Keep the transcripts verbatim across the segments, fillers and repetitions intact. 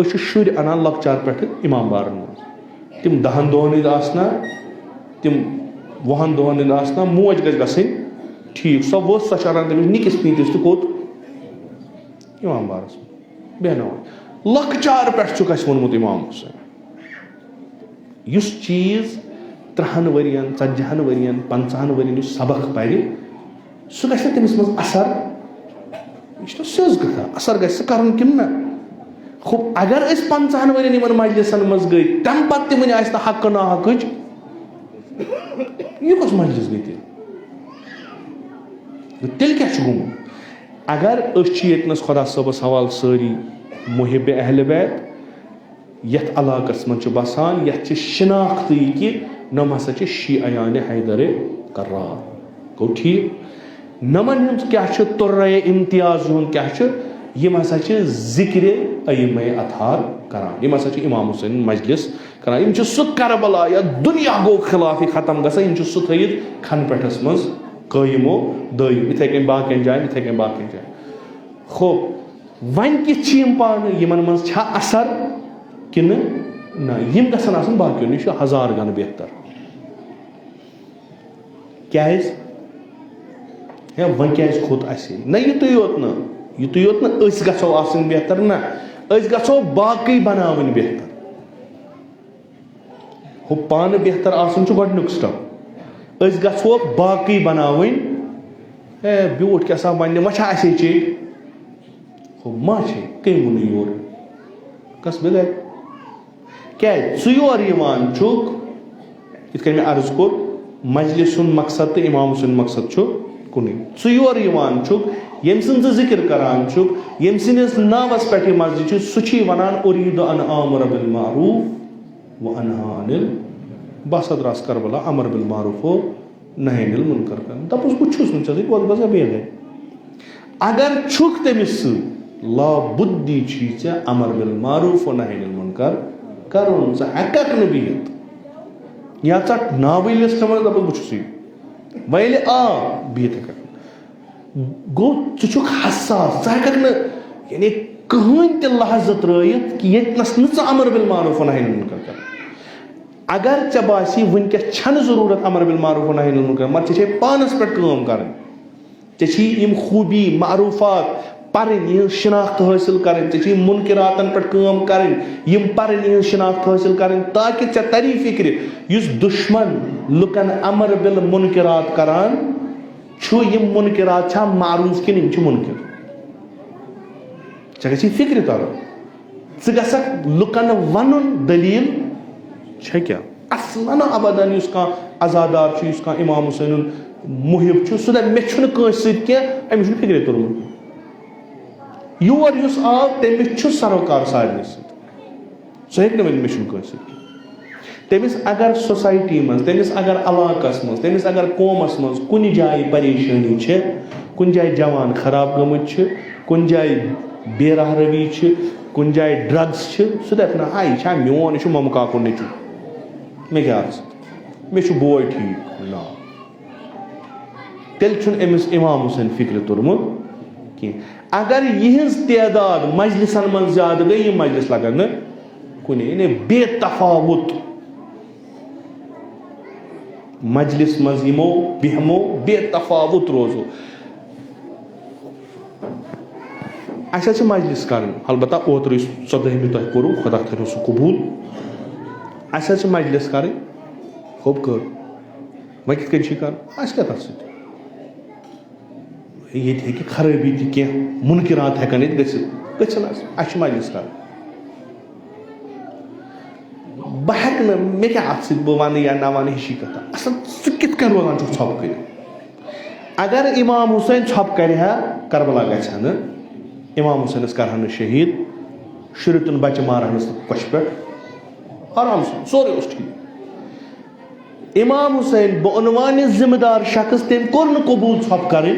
أسۍ چھِ شُرۍ اَنان لۄکچار پٮ۪ٹھٕ اِمام بارَن منٛز۔ تِم دَہَن دۄہَن ہٕنٛدۍ آسنا، تِم وُہَن دۄہَن ہٕنٛدۍ آسنا، موج گژھِ گژھٕنۍ ٹھیٖک۔ سۄ ؤژھ، سۄ چھِ اَنان تٔمِس نِکِس پیٖنٛتِس تہٕ کوٚت؟ اِمام بارَس منٛز بیٚہناوان۔ لۄکچار پٮ۪ٹھ چھُکھ اَسہِ ووٚنمُت اِمام حُسین۔ یُس چیٖز ترٛہَن ؤرِین، ژَتجِہَن ؤرِین، پنٛژاہَن ؤرِین یُس سبق پَرِ، سُہ گژھِ نہٕ تٔمِس منٛز اثر۔ یہِ چھِ سیٚز کَتھا، اثر گژھِ سُہ کَرُن کِنہٕ نہ؟ خوب، اگر أسۍ پنٛژاہَن ؤرِین یِمَن مجلسَن منٛز گٔے، تَمہِ پَتہٕ تہِ وٕنہِ آسہِ نہٕ حق ناحقٕچ، یہِ کۄس مجلس گٔے تیٚلہِ؟ تیٚلہِ کیٛاہ چھُ گوٚمُت؟ اگر أسۍ چھِ ییٚتنَس خۄدا صٲبَس حوالہٕ سٲری محب اہل بیت، یَتھ علاقَس منٛز چھِ بسان، یَتھ چھِ شناخت یہِ کہِ نۄم ہسا چھِ شیعیان حیدر کرار۔ گوٚو ٹھیٖک؟ نۄمَن ہُنٛد کیٛاہ چھُ، تُرے امتیاز یِہُنٛد کیٛاہ چھُ؟ یِم ہسا چھِ ذِکرِ ائمہ اطہار کران۔ یِم ہسا چھِ امام حسین مجلس کران۔ یِم چھِ سُہ کربلا یَتھ دُنیا گوٚو خلافی ختم گژھان، یِم چھِ سُہ تھٲیِتھ کھنہٕ پٮ۪ٹھَس منٛز قٲیِم و دٲیِم۔ یِتھَے کٔنۍ باقیَن جایَن، یِتھَے کٔنۍ باقیَن جایَن۔ خوب، وۄنۍ کِتھ چھِ یِم پانہٕ؟ یِمن منٛز چھا اثر کِنہٕ نہ؟ یِم گژھن آسٕنۍ باقیو نِش ہزار گنہٕ بہتر۔ کیازِ؟ ہے، وۄنۍ کیازِ کھوٚت اَسہِ؟ نہ، یِتُے یوت نہٕ، یِتُے یوت نہٕ أسۍ گژھو آسٕنۍ بہتر، نہ، أسۍ گژھو باقٕے بناوٕنۍ بہتر۔ ہُہ پانہٕ بہتر آسُن چھُ گۄڈٕنیُک step۔ أسۍ گژھوکھ باقٕے بناوٕنۍ۔ ہے، بیوٗٹھ کیٛاہ سا وَننہِ، وۄنۍ چھا اَسے چے؟ ہُہ ما چھے؟ کٔمۍ ووٚنُے یورٕ؟ کَس بِلے؟ کیٛازِ؟ ژٕ یور یِوان چھُکھ، یِتھ کٔنۍ مےٚ عرض کوٚر، مجلس ہُنٛد مقصد تہٕ اِمام سُنٛد مقصد چھُ کُنُے۔ ژٕ یور یِوان چھُکھ، ییٚمۍ سٕنٛز ژٕ ذِکر کران چھُکھ، ییٚمۍ سٕنٛدِس ناوَس پٮ۪ٹھ یہِ مسجد چھِ، سُہ چھی وَنان، "اُریٖدُ ان آمُرَ بالمعروف و انہا عن ال-"، بہٕ ہسا درٛاس کربلا امر بالمعروف و نہی عن المنکر کران۔ دَپُس، "بہٕ چھُس نہٕ ژےٚ سۭتۍ، وَلہٕ بہٕ بیٚہمَے۔" اگر چھُکھ تٔمِس سۭتۍ، لابُدی چھی ژےٚ امر بالمعروف و نہی عن المنکر کرُن۔ ژٕ ہٮ۪کَکھ نہٕ بِہِتھ۔ یا ژَٹ ناوٕے list منٛز، دَپُس، "بہٕ چھُسٕے۔" وۄنۍ ییٚلہِ آ، بِہِتھ ہٮ۪کَکھ نہٕ۔ گوٚو، ژٕ چھُکھ حساس، ژٕ ہٮ۪کَکھ نہٕ، یعنی، کٕہٕنۍ تہِ لحظہٕ ترٛٲیِتھ کہِ ییٚتہِ نَس نہٕ ژٕ امر بالمعروف و نہی عن المنکر کَرَکھ۔ اگر ژےٚ باسی وٕنکیٚس چھَنہٕ ضروٗرت امر بالمعروف و نہی عن المنکر، مگر ژےٚ چھے پانَس پٮ۪ٹھ کٲم کَرٕنۍ، ژےٚ چھی یِم خوٗبی، معروفات پَرٕنۍ، یِہٕنٛز شناخت حٲصِل کَرٕنۍ، ژےٚ چھی منکراتَن پٮ۪ٹھ کٲم کَرٕنۍ، یِم پَرٕنۍ، یِہٕنٛز شناخت حٲصِل کَرٕنۍ، تاکہِ ژےٚ تَری فِکرِ، یُس دُشمن لُکَن امر بالمنکرات کَران چھُ، یِم منکرات چھا معروف کِنہٕ یِم چھِ منکر؟ ژےٚ گژھی فِکرِ تَرُن۔ ژٕ گژھکھ لُکن ونُن دٔلیٖل چھےٚ کیٛاہ۔ اصلاً ابداً یُس کانٛہہ عزادار چھُ، یُس کانٛہہ امام حسینُن محب چھُ، سُہ دپہِ، "مےٚ چھُنہٕ کٲنٛسہِ سۭتۍ کینٛہہ، أمِس چھُنہٕ فِکرے توٚرمُت۔" یور یُس آو، تٔمِس چھُ سروکار سارنٕے سۭتۍ۔ سُہ ہیٚکہِ نہٕ ؤنِتھ، "مےٚ چھُنہٕ کٲنٛسہِ سۭتۍ کینٛہہ۔" تٔمِس اگر سوسایٹی منٛز، تٔمِس اگر علاقس منٛز، تٔمِس اگر قومس منٛز کُنہِ جایہِ پریشٲنی چھِ، کُنہِ جایہِ جوان خراب گٔمٕتۍ چھِ، کُنہِ جایہِ بے راہ روی چھِ، کُنہِ جایہِ ڈرگس چھِ، سُہ دپہِ نہٕ، "ہاے، یہِ چھا میون، یہِ چھُ ممہٕ کاکُن نیٚچوٗ، مےٚ کیٛاہ عرض؟ مےٚ چھُ بوے ٹھیٖک۔" نہ، تیٚلہِ چھُنہٕ أمِس امام حسین فکرِ توٚرمُت کینٛہہ۔ اگر یِہٕنٛز تعداد مجلسن منٛز زیادٕ گٔے، یِم مجلس لگن نہٕ کُنے، یعنی بے تفاوت۔ مجلس منٛز یِمو، بیٚہمو، بے تفاوت روزو۔ اَسہِ حظ چھِ مجلس کرٕنۍ، البتہ اوترٕ یُس ژۄدٲہمہِ تۄہہِ کوٚروٕ، خۄدا تھٲینو سُہ قبوٗل۔ اَسہِ حظ چھِ مجلس کرٕنۍ، خوٚب کٔر۔ وۄنۍ کِتھ کٔنۍ چھِ یہِ کرٕنۍ؟ اَسہِ کیٛاہ تَتھ سۭتۍ؟ ییٚتہِ ہیٚکہِ خرٲبی تہِ کینٛہہ، مُنکِرات ہٮ۪کن ییٚتہِ گٔژھِتھ، گٔژھِنۍ آسٕنۍ۔ اَسہِ چھِ مجلس کرٕنۍ۔ بہٕ ہٮ۪کہٕ نہٕ، مےٚ کیٛاہ اَتھ سۭتۍ، بہٕ وَنہٕ یا نہ وَنہٕ، ہِشی کَتھا۔ اَصٕل، ژٕ کِتھ کٔنۍ روزان چھُکھ ژھۄپہٕ کٔرِتھ؟ اگر امام حسین ژھۄپہٕ کَرِ ہا، کربلا گژھِ ہا نہٕ، امام حسینَس کَرٕ ہا نہٕ شہیٖد، شُرۍ تُن بَچہٕ مارہَنَس نہٕ کۄچھِ پٮ۪ٹھ، آرام سان، سورُے اوس ٹھیٖک۔ امام حسین بعنوانِ ذمہٕ دار شخص، تٔمۍ کوٚر نہٕ قبوٗل ژھۄپہٕ کَرٕنۍ،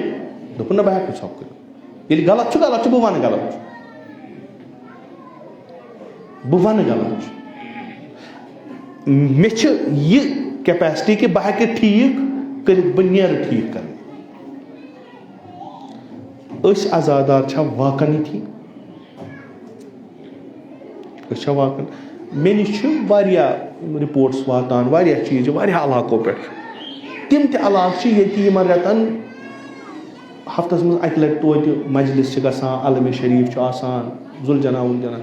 دوٚپُن، "نہ، بہٕ ہٮ۪کہٕ نہٕ ژھۄپہٕ کٔرِتھ۔ ییٚلہِ غلط چھُ، غلط چھُ، بہٕ وَنہٕ غلط چھُ۔ بہٕ وَنہٕ غلط چھُ۔ مےٚ چھِ یہِ capacity کہِ بہٕ ہٮ۪کہٕ ٹھیٖک کٔرِتھ، بہٕ نیرٕ ٹھیٖک کَرنہِ۔" أسۍ عزادار چھا واقعاً یِتھی؟ أسۍ چھا واقعن؟ مےٚ نِش چھِ واریاہ رپورٹس واتان، واریاہ چیٖز چھِ واریاہ علاقو پٮ۪ٹھ۔ تِم تہِ علاقہٕ چھِ ییٚتہِ یِمن رٮ۪تن ہفتس منٛز اکہِ لٹہِ توتہِ مجلس چھِ گژھان، علمِ شریف چھُ آسان، ذوالجناح وُلجناح۔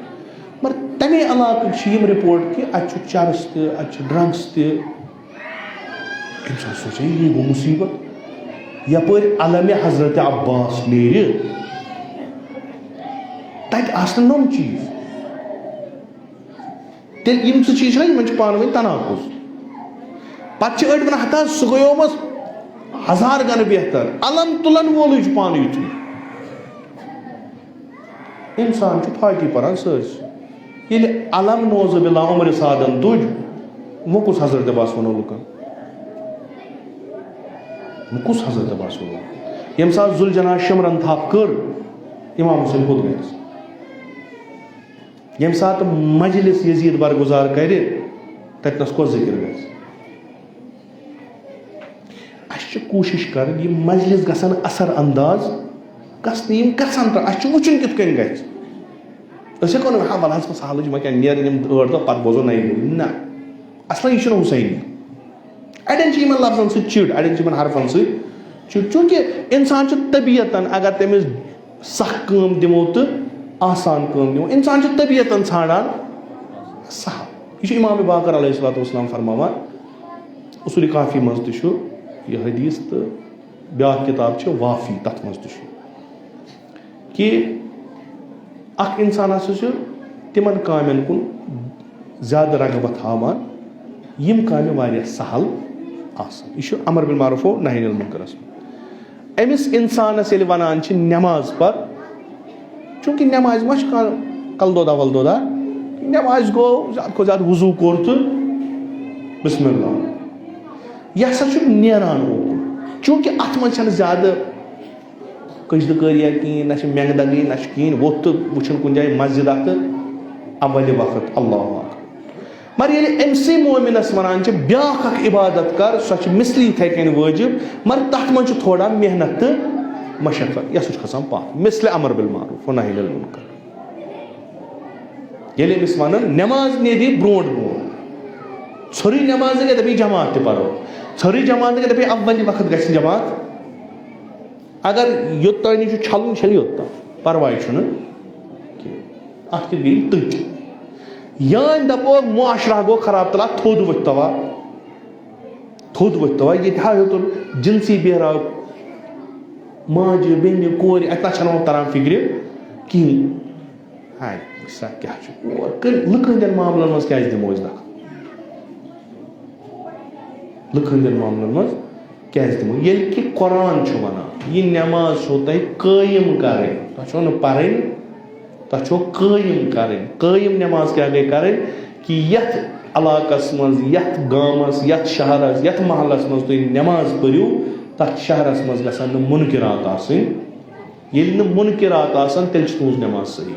مگر تمے علاقٕکۍ چھِ یِم رپورٹ کہِ اتہِ چھُ چرس تہِ، اتہِ چھُ ڈرگس تہِ۔ أمۍ ساتہٕ سوٗنٛچ، "ہے، یہِ گوٚو مُصیٖبت۔ یَپٲرۍ علمِ حضرت عباس نیرِ، تَتہِ آسہٕ نہٕ نۄم چیٖز۔" تیٚلہِ یِم زٕ چیٖز چھِنہ، یِمَن چھِ پانہٕ ؤنۍ تناقض۔ پَتہٕ چھِ أڑۍ وَنان، "ہتا، سُہ گٔیومَس ہزار گَنہٕ بہتر۔ علم تُلَن وولٕے چھُ پانہٕ یُتھُے۔" اِنسان چھُ فاقی پَران سٲرسٕے۔ ییٚلہِ علم نعوذ باللہ عمرِ سعدن تُج، وۄنۍ کُس حضرت عباس وَنو لُکَن؟ وۄنۍ کُس حضرت عباس وَنو؟ ییٚمہِ ساتہٕ ذوالجناح شِمرَن تھَپھ کٔر، اِمام حُسین کوٚت گژھِ؟ ییٚمہِ ساتہٕ مجلس یزید برگزار کَرِ، تَتہِ نَس کۄس ذِکِر گژھِ؟ اَسہِ چھِ کوٗشِش کَرٕنۍ، یِم مجلس گژھن اثر انداز گژھنہٕ، یِم گژھن تہٕ اَسہِ چھُ وٕچھُن کِتھ کٔنۍ گژھِ۔ أسۍ ہٮ۪کو نہٕ، "ہا، وَلہٕ حظ، بَس حالٕچ وۄنۍ کیٛاہ، نیرَن یِم ٲٹھ دۄہ، پَتہٕ بوزو نَیہِ ؤری۔" نہ، اَصلًا یہِ چھُنہٕ حُسینی۔ اَڑٮ۪ن چھِ یِمَن لفظن سۭتۍ چِڑ، اَڑٮ۪ن چھِ یِمَن حرفن سۭتۍ چِڑ، چوٗنٛکہِ اِنسان چھُ طبیعتاً، اگر تٔمِس سخ کٲم دِمو تہٕ آسان کٲم دِمو، اِنسان چھُ طبیعتاً ژھانٛڈان سہل۔ یہِ چھُ امام باقر علیہ الصلوۃ والسلام فرماوان، اصول کافی منٛز تہِ چھُ یہِ حدیث تہٕ بیٛاکھ کِتاب چھِ وافی، تَتھ منٛز تہِ چھُ کہِ اَکھ اِنسان ہسا چھُ تِمَن کامٮ۪ن کُن زیادٕ رغبت ہاوان، یِم کامہِ واریاہ سہل آسَن۔ یہِ چھُ امر بالمعروف و نہی عن المنکرس منٛز۔ أمِس اِنسانَس ییٚلہِ وَنان چھِ نٮ۪ماز پَر، چوٗنٛکہِ نٮ۪مازِ ما چھُ کانٛہہ کَلہٕ دۄدا وَلہٕ دۄدا، نٮ۪مازِ گوٚو زیادٕ کھۄتہٕ زیادٕ وضوٗ کوٚر تہٕ بسم اللہ۔ یہِ ہسا چھُ نیران اوکُن، چوٗنٛکہِ اَتھ منٛز چھَنہٕ زیادٕ کٔجدٕ کٲریا کِہیٖنۍ، نہ چھِ مٮ۪نٛگہٕ دَگٕے، نہ چھُ کِہیٖنۍ، ووٚتھ تہٕ وٕچھُن کُنہِ جایہِ مسجد اَکھ تہٕ اَولہِ وقت اللہ اکبر۔ مگر ییٚلہِ أمۍ سٕے مومِنَس وَنان چھِ، بیٛاکھ اَکھ عبادت کر، سۄ چھِ مثلی یِتھَے کٔنۍ وٲجِب، مگر تَتھ منٛز چھُ تھوڑا محنت تہٕ مشقت، یہِ ہسا چھُ کھسان پَتھ، مثلِ امر بالمعروف و نہی عن المنکر۔ ییٚلہِ أمِس وَنان، نٮ۪ماز نیرِ برونٛٹھ برونٛٹھ، ژھوٚرٕے نٮ۪ماز گٔے، دَپہِ جماعت تہِ پَرو، ژھوٚرٕے جماعت گٔے، دَپہِ اَولہِ وقت گژھِ جماعت۔ اگر یوٚتام نہٕ چھُ چھَلُن، چھَلہِ یوٚتام، پَرواے چھُنہٕ کینٛہہ۔ اَتھ کیُتھ بیٚیہِ تٔتۍ۔ یان دَپو معاشرہ گوٚو خراب، تَلہ تھوٚد ؤتھۍ تَوا، تھوٚد ؤتھۍ تَوا، ییٚتہِ ہا ہیوٚتُن جِنسی بیراو، ماجہِ، بیٚنہِ، کورِ، اَتہِ نہ چھَنہٕ وۄنۍ تَران فِکرِ کِہیٖنۍ۔ ہاے، سا کیٛاہ چھُ اور کٔرۍ، لُکہٕ ہٕنٛدٮ۪ن معاملَن منٛز کیٛازِ دِمو أسۍ دَخل؟ لُکہٕ ہٕنٛدٮ۪ن معاملَن منٛز کیٛازِ دِمو؟ ییٚلہِ کہِ قرآن چھُ وَنان، یہِ نٮ۪ماز چھو تۄہہِ قٲیِم کَرٕنۍ، تۄہہِ چھو نہٕ پَرٕنۍ، تۄہہِ چھو قٲیِم کَرٕنۍ۔ قٲیِم نٮ۪ماز کیٛاہ گٔے کَرٕنۍ؟ کہِ یَتھ علاقَس منٛز، یَتھ گامَس، یَتھ شہرَس، یَتھ محلَس منٛز تُہۍ نٮ۪ماز پٔرِو، تَتھ شہرَس منٛز گژھن نہٕ مُنکِرات آسٕنۍ۔ ییٚلہِ نہٕ مُنکِرات آسَن، تیٚلہِ چھِ تُہٕنٛز نٮ۪ماز صحیح۔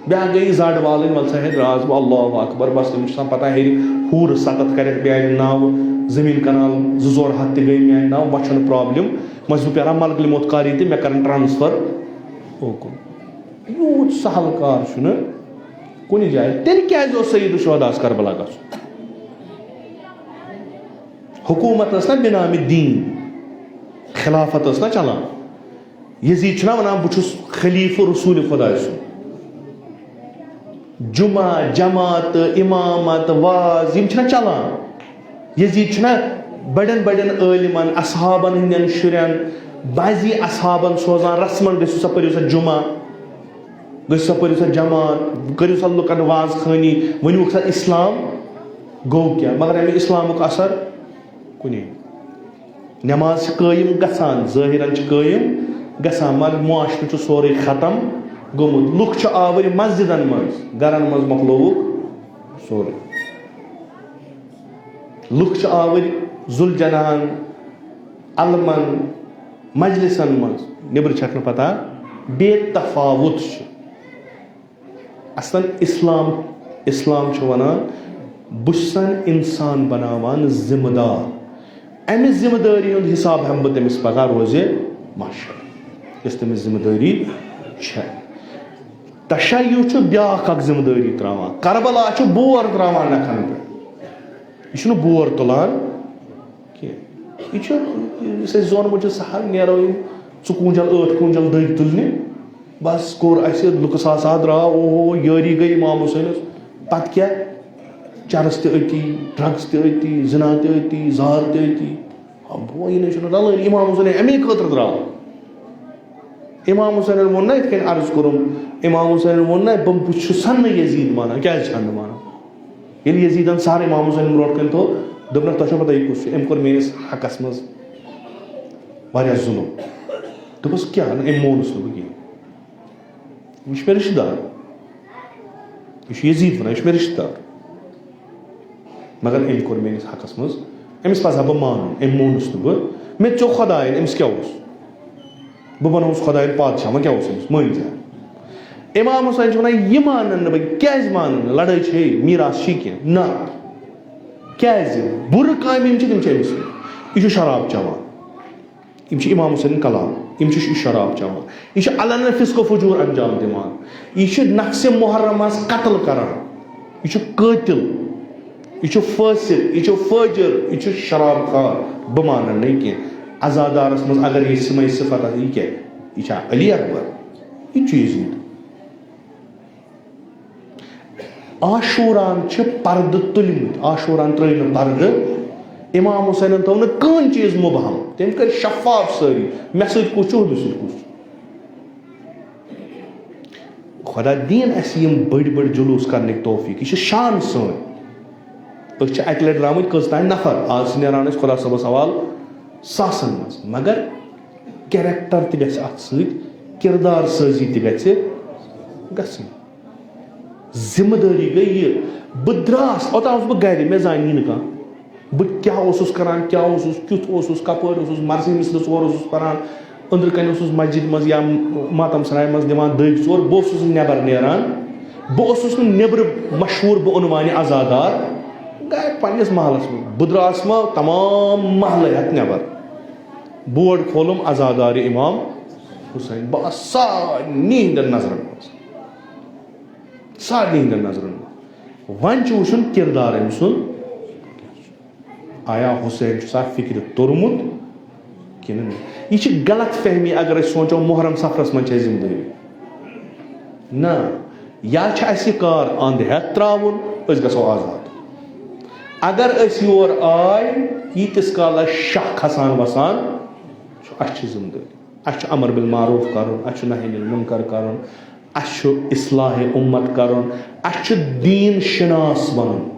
بیٛاکھ گٔے یہِ زَڈ والٕنۍ، وَلہٕ سا ہے، درٛاس بہٕ، اللہ اکبر، بَس، تٔمِس چھِ آسان پَتہ، ہیٚرِ حوٗرٕ سَتَتھ کَرٮ۪کھ میٛانہِ ناوٕ، زٔمیٖن کَنال زٕ ژور ہَتھ تہِ گٔے میٛانہِ ناوٕ، وۄنۍ چھُنہٕ پرٛابلِم، وۄنۍ چھُس بہٕ پیٛاران مَلکَلِ موت کَر یی تہٕ مےٚ کَرَن ٹرٛانسفَر اوکُن۔ یوٗت سَہَل کار چھُنہٕ کُنہِ جایہِ۔ تیٚلہِ کیٛازِ اوس سید الشہداہَس کربلا گژھُن؟ حکوٗمت ٲس نہ بِنامِ دیٖن، خلافت ٲس نہ چلان۔ یزید چھُنہ وَنان، "بہٕ چھُس خلیفہٕ رسول خۄداے سُنٛد۔" جمعہ، جماعت، امامت، واز، یِم چھِنہ چلان۔ یزید چھُنہ بڑٮ۪ن بڑٮ۪ن عٲلمن، اصحابن ہٕنٛدٮ۪ن شُرٮ۪ن، بعضی اصحابن سوزان، "رسمن گٔژھِو سا، پٔرِو سا جمعہ، گٔژھِو سا، پٔرِو سا جماعت، کٔرِو سا لُکن واز خٲنی، ؤنِوُکھ سا اسلام گوٚو کیٛاہ؟" مگر اَمہِ اسلامُک اثر کُنے۔ نماز چھِ قٲیِم گژھان، ظٲہِرَن چھِ قٲیِم گژھان، مگر معاشرٕ چھُ سورُے ختم گوٚمُت۔ لُکھ چھِ آوٕرۍ مسجدن منٛز، گرن منٛز مۄکلووُکھ سورُے۔ لُکھ چھِ آوٕرۍ ذوالجناحن، علمن، مجلسن منٛز، نیٚبرٕ چھکھ نہٕ پتہ۔ بے تفاوت چھُ۔ اصلاً اسلام، اسلام چھُ ونان، بہٕ چھُسن انسان بناوان ذمہٕ دار۔ امہِ ذمہٕ دٲری ہُنٛد حساب ہٮ۪مہٕ بہٕ تٔمِس پگاہ روزِ محشر، یۄس تٔمِس ذمہٕ دٲری چھےٚ۔ تشیع چھُ بیٛاکھ اکھ ذمہٕ دٲری ترٛاوان، کربلا چھُ بور ترٛاوان نکھن پٮ۪ٹھ۔ یہِ چھُنہٕ بور تُلان کینٛہہ۔ یہِ چھُ، یُس اَسہِ زونمُت چھُ، سہل نیرو یِم ژٕ کوٗنٛجل، ٲٹھ کوٗنٛجل دٔگۍ تُلنہِ۔ بس کوٚر اَسہِ، لُکہٕ ساس آ درٛاو، اوہو، یٲری گٔے امام حسینس۔ پتہٕ کیٛاہ؟ چرس تہِ أتی، ڈرگس تہِ أتی، زنا تہِ أتی، زار تہِ أتی۔ ہا، بوے، یہِ نَے چھُنہٕ رلٲنی۔ امام حسین اَمے خٲطرٕ درٛاو۔ امام حسینن ووٚن نہ یِتھ کٔنۍ عرض کوٚرُم، امام حسینن ووٚن نہ، بہٕ، بہٕ چھُسن نہٕ یزید مانان، کیٛازِ چھَن نہٕ مانان؟ ییٚلہِ یزیدن سر امام حسین برونٛٹھ کَنہِ تھوٚو، دوٚپنَکھ، "تۄہہِ چھو پتہ یہِ کُس چھُ؟ أمۍ کوٚر میٲنِس حقس منٛز واریاہ ظُلُم۔" دوٚپُس، "کیٛاہ؟ نہ، أمۍ مونُس نہٕ بہٕ کِہیٖنۍ۔" یہِ چھُ مےٚ رِشتہٕ دار۔ یہِ چھُ یزید وَنان، یہِ چھُ مےٚ رِشتہٕ دار۔ مگر أمۍ کوٚر میٲنِس حقس منٛز، أمِس پَزِ ہا بہٕ مانُن، أمۍ مونُس نہٕ بہٕ۔ مےٚ تہِ چھُ خۄدایَن، أمِس کیٛاہ اوس؟ بہٕ بَنووُس خۄدایَن پادشاہ، وۄنۍ کیٛاہ اوس أمِس؟ مٲنۍ زِ۔ امام حسین چھُ وَنان، "یہِ مانَن نہٕ بہٕ۔" کیٛازِ مانَن نہٕ؟ لڑٲے چھے، میٖراث چھی کینٛہہ؟ نہ۔ کیٛازِ؟ بُرٕ کامہِ یِم چھِ، تِم چھِ أمۍ سٕنٛدِ۔ یہِ چھُ شراب چٮ۪وان۔ یِم چھِ امام حسین کلام، یِم چھِ شراب چٮ۪وان، یہِ چھُ علن فسق و فجور انجام دِوان، یہِ چھُ نفسِ محرمس قتل کران، یہِ چھُ قٲتل، یہِ چھُ فٲسق، یہِ چھُ فٲجر، یہِ چھُ شراب خور۔ بہٕ مانن نہٕ یہِ کینٛہہ۔ عزادارس منٛز اگر یہِ سمے صفت آسہِ، یہِ کیٛاہ؟ یہِ چھا علی اکبر؟ یہِ چھُ یزید۔ عاشوراہن چھِ پردٕ تُلمٕتۍ، عاشوراہن ترٲے نہٕ پردٕ، امام حسینن تھوٚو نہٕ کٕہٕنۍ چیٖز مُبہم، تٔمۍ کٔرۍ شفاف سٲری، مےٚ سۭتۍ کُس چھُ، ہُمِس سۭتۍ کُس چھُ۔ خۄدا دِیِن اَسہِ یِم بٔڑۍ بٔڑۍ جلوٗس کرنٕکۍ توفیٖق، یہِ چھِ شان سٲنۍ۔ أسۍ چھِ اَکہِ لَٹہِ درٛامٕتۍ کٔژ تام نفر، آز چھِ نیران أسۍ خۄدا صٲبَس حوالہٕ ساسَن منٛز، مگر کیریکٹر تہِ گژھِ اَتھ سۭتۍ، کردار سٲزی تہِ گژھِ گژھٕنۍ۔ ذمہٕ دٲری گٔے یہِ۔ بہٕ درٛاس، اوٚتام اوسُس بہٕ گرِ، مےٚ زانہِ نہٕ کانٛہہ۔ بہٕ کیٛاہ اوسُس کران، کیٛاہ اوسُس، کیُتھ اوسُس، کپٲرۍ اوسُس، مرثی مِثلہٕ ژور اوسُس پران، أنٛدرٕ کنہِ اوسُس مسجد منٛز یا ماتم سرایہِ منٛز دِوان دٔگۍ ژور، بہٕ اوسُس نہٕ نٮ۪بر نیران، بہٕ اوسُس نہٕ نٮ۪برٕ مشہوٗر بہٕ عنوانِ عزادار۔ گرِ پننِس محلس منٛز۔ بہٕ درٛاس وۄنۍ تمام محلہٕ ہٮ۪تھ نٮ۪بر۔ بورڈ کھولُم عزادارِ امام حسین۔ بہٕ آس سارنٕے ہٕنٛدٮ۪ن نظرن منٛز۔ سارنٕے ہٕنٛدٮ۪ن نظرن منٛز۔ وۄنۍ چھُ وٕچھُن کردار أمۍ سُنٛد۔ آیا حسین چھُ سا فکرِ توٚرمُت کِنہٕ نہٕ؟ یہِ چھِ غلط فہمی اگر أسۍ سونٛچو محرم سفرس منٛز چھِ اَسہِ ذمہٕ دٲری۔ نہ، یا چھُ اَسہِ یہِ کار اَنٛد ہٮ۪تھ ترٛاوُن، أسۍ گژھو آزاد۔ اگر أسۍ یور آے، ییٖتِس کالس شاہ کھسان وسان چھُ، اَسہِ چھِ ذمہٕ دٲری۔ اَسہِ چھُ امر بالمعروف کرُن، اَسہِ چھُ نہی عن المنکر کرُن، اَسہِ چھُ اصلاح امت کرُن، اَسہِ چھُ دیٖن شناس بنُن۔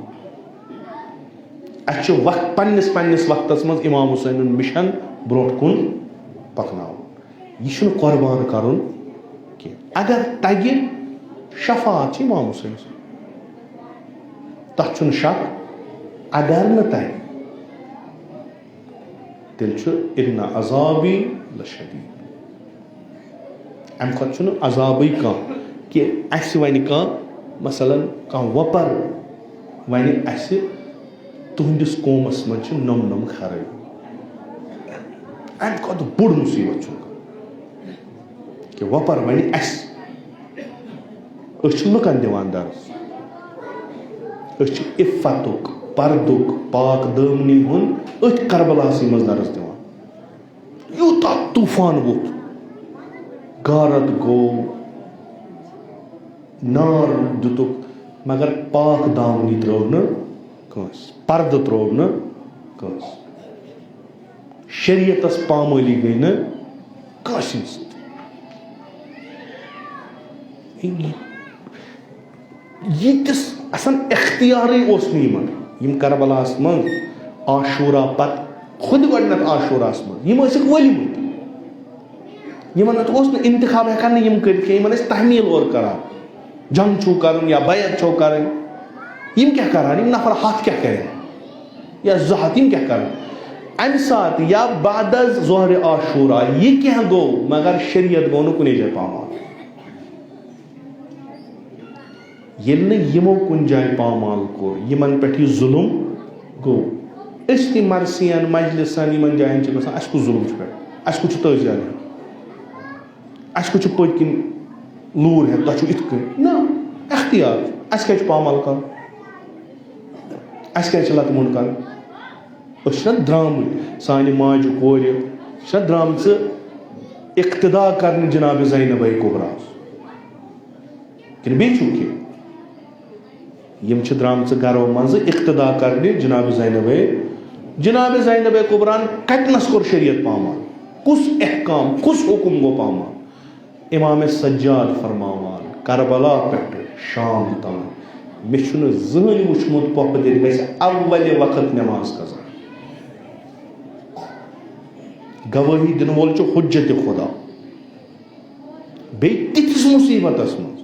اَسہِ چھُ وقت، پننِس، پننِس وقتس منٛز امام حسینُن مِشن برونٛٹھ کُن پکناوُن۔ یہِ چھُنہٕ قربان کرُن کینٛہہ۔ اگر تگہِ، شفاعت چھِ امام حسین سٕنٛز، تتھ چھُنہٕ شک۔ اگر نہٕ تگہِ، تیٚلہِ چھُ ان عذابی لشدید۔ امہِ کھۄتہٕ چھُنہٕ عذابٕے کانٛہہ کہِ اَسہِ وَنہِ کانٛہہ، مثلاً، کانٛہہ وۄپَر وَنہِ اَسہِ، "تُہٕنٛدِس قومَس منٛز چھِ نۄم نۄم خرٲبی۔" امہِ کھۄتہٕ بوٚڑ مُصیٖبت چھُنہٕ کانٛہہ۔ کہِ وۄپَر وَنہِ اَسہِ۔ أسۍ چھِ لُکَن دِوان درس۔ أسۍ چھِ عفتُک، پردُک، پاک دٲمنی ہُنٛد أتھۍ کربلاسٕے منٛز درس دِوان۔ یوٗتاہ طوفان ووٚتھ، غارت گوٚو، نار دِتُکھ، مگر پاک دامنی ترٲو نہٕ کٲنٛسہِ، پردٕ ترٛوو نہٕ کٲنٛسہِ۔ شریعتس پامٲلی گٔے نہٕ کٲنٛسہِ ہٕنٛدِ سۭتۍ۔ ییٖتِس اصل اختیارٕے اوس نہٕ یِمن، یِم کربلاہس منٛز عاشورہ پتہٕ خود گۄڈٕنیتھ عاشوراہس منٛز یِم ٲسِکھ ؤلۍ مٕتۍ۔ یِمن اَتھ اوس نہٕ انتخاب ہٮ۪کان نہٕ یِم کٔرِتھ کینٛہہ، یِمن ٲسۍ تحمیل اورٕ کران، جنگ چھُو کرُن یا بیعت چھو کرٕنۍ۔ یِم کیٛاہ کران؟ یِم نفر ہتھ کیٛاہ کرن یا زٕ ہتھ، یِم کیٛاہ کرن؟ امہِ ساتہٕ یا بعد از ظہر عاشورہ یہِ کینٛہہ گوٚو، مگر شریعت گوٚو نہٕ کُنے جایہِ پامال۔ ییٚلہِ نہٕ یِمو کُنہِ جایہِ پامال کوٚر، یِمن پٮ۪ٹھ یہِ ظُلُم گوٚو، أسۍ تہِ مرثین مجلسن یِمن جاین چھِ گژھان، اَسہِ کُس ظُلُم چھُ پٮ۪ٹھ؟ اَسہِ کُس چھُ تعزیہ نیُن؟ اَسہِ کُس چھُ پٔتۍ کِنۍ لوٗر ہٮ۪تھ، تۄہہِ چھُو یِتھ کٔنۍ۔ نہ، اختیار چھُ۔ اَسہِ کیٛازِ چھُ پامال کَرُن؟ اَسہِ کیٛازِ چھِ لَتہٕ موٚنٛڈ کَرُن؟ أسۍ چھِنہ درٛامٕتۍ، سانہِ ماجہِ کورِ چھِنہ درٛامژٕ اقتدا کَرنہِ جناب زینبَے کُبراہَس؟ کِنہٕ بیٚیہِ چھُو کینٛہہ؟ یِم چھِ درٛامژٕ گَرو منٛزٕ اقتدا کَرنہِ جناب زینبَے۔ جناب زینبَے کُبراہَن کَتِنَس کوٚر شریعت پامال؟ کُس احکام، کُس حُکُم گوٚو پامال؟ امام سجاد فرماوان، کربلا پٮ۪ٹھٕ شام تام، مےٚ چھُنہٕ زٕہٕنۍ وُچھمُت پۄپھٕ دِتھ گژھِ اولِ وقت نماز قضا۔ گوٲہی دِنہٕ وول چھُ حجت خدا۔ بیٚیہِ تِتھِس مُصیبتس منٛز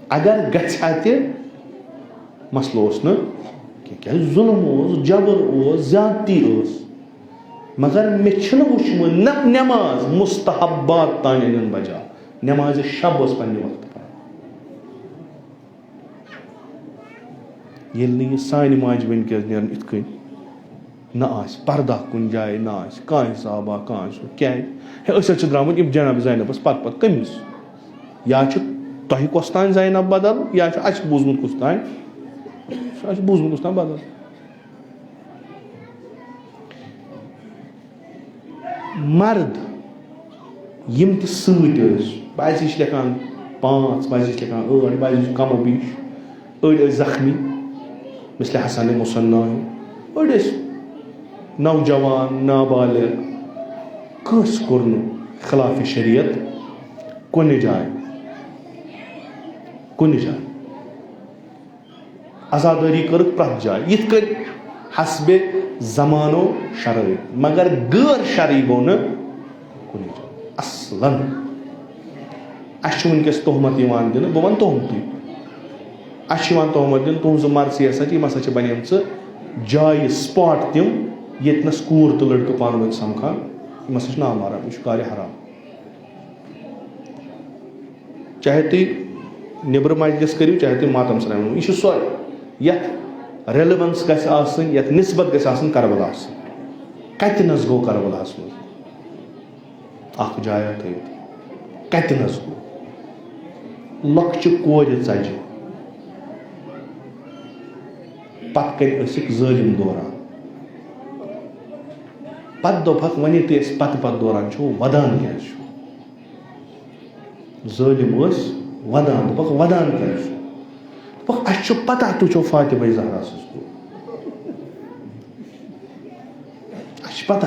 اگر گژھِ ہا تہِ، مسلہٕ اوس نہٕ کینٛہہ، کیٛازِ ظُلم اوس، جبر اوس، زیادتی ٲس۔ مگر مےٚ چھُنہٕ وُچھمُت نہ نماز مستحبات تانۍ انن بجا، نماز شب ٲس پننہِ وقتہٕ پران۔ ییٚلہِ نہٕ یہِ سانہِ ماجہِ بیٚنہِ کیٛازِ نیرن یِتھ کٔنۍ، نہ آسہِ پردہ کُنہِ جایہِ، نہ آسہِ کانٛہہ حسابا، کانٛہہ سُہ کیٛازِ؟ ہے، أسۍ حظ چھِ درٛامٕتۍ یِم جناب زینبس پتہٕ پتہٕ کٔمِس؟ یا چھُ تۄہہِ کۄس تام زینب بدل، یا چھُ اَسہِ بوٗزمُت کُس تام، اَسہِ بوٗزمُت کُس تام بدل۔ مرد یِم تہِ سۭتۍ ٲسۍ، بعضی چھِ لیکھان پانٛژھ، بعضی چھِ لیکھان ٲٹھ، بعضی چھِ کم و بیش، أڑۍ ٲسۍ زخمی، مثل حسن مصنع، أڑۍ ٲسۍ نوجوان، نابالغ، کٲنٛسہِ کوٚر نہٕ خلاف شریعت کُنہِ جایہِ، کُنہِ جایہِ۔ عزادٲری کٔرٕکھ پرٛٮ۪تھ جایہِ، یِتھ کٔنۍ حسبِ زمانو شرٲیِط، مگر غٲر شرعی گوٚو نہٕ کُنہِ جایہِ اصلاً۔ اَسہِ چھُ وٕنکیٚس تہمت یِوان دِنہٕ، بہٕ وَنہٕ تہمتٕے، اَسہِ چھُ یِوان تہمت دِنہٕ، تُہٕنٛزٕ مرضی ہسا چھِ، یِم ہسا چھِ بَنیمژٕ جایہِ، spot تِم، ییٚتہِ نَس کوٗر تہٕ لٔڑکہٕ پانہٕ ؤنۍ سَمکھان، یِم ہسا چھِ نامحرم، یہِ چھُ کارِ حرام۔ چاہے تُہۍ نیٚبرٕ مجلس کٔرِو، چاہے تُہۍ ماتم سرٛانہِ منٛز۔ یہِ چھُ سۄ، یَتھ relevance گژھِ آسٕنۍ، یَتھ نسبت گژھِ آسٕنۍ کربلاہَس سۭتۍ۔ کَتہِ نَس گوٚو کربلاہَس منٛز؟ اَکھ جایا تھٲیِو تُہۍ۔ کَتہِ نَس گوٚو؟ لۄکچہِ کورِ ژَجہِ۔ پَتہٕ کَنہِ ٲسِکھ ظٲلِم دوران۔ پَتہٕ دوٚپہَکھ، وۄنۍ ییٚلہِ تُہۍ اَسہِ پَتہٕ پَتہٕ دوران چھِو، وَدان کیٛازِ چھِو؟ ظٲلِم ٲسۍ وَدان، دوٚپُکھ، "وَدان کیٛازِ چھُ؟" دوٚپُکھ، "اَسہِ چھُ پَتہ تُہۍ چھِو فاطمہ زہرا سٕنٛز کوٗر۔ اَسہِ چھِ پَتہ۔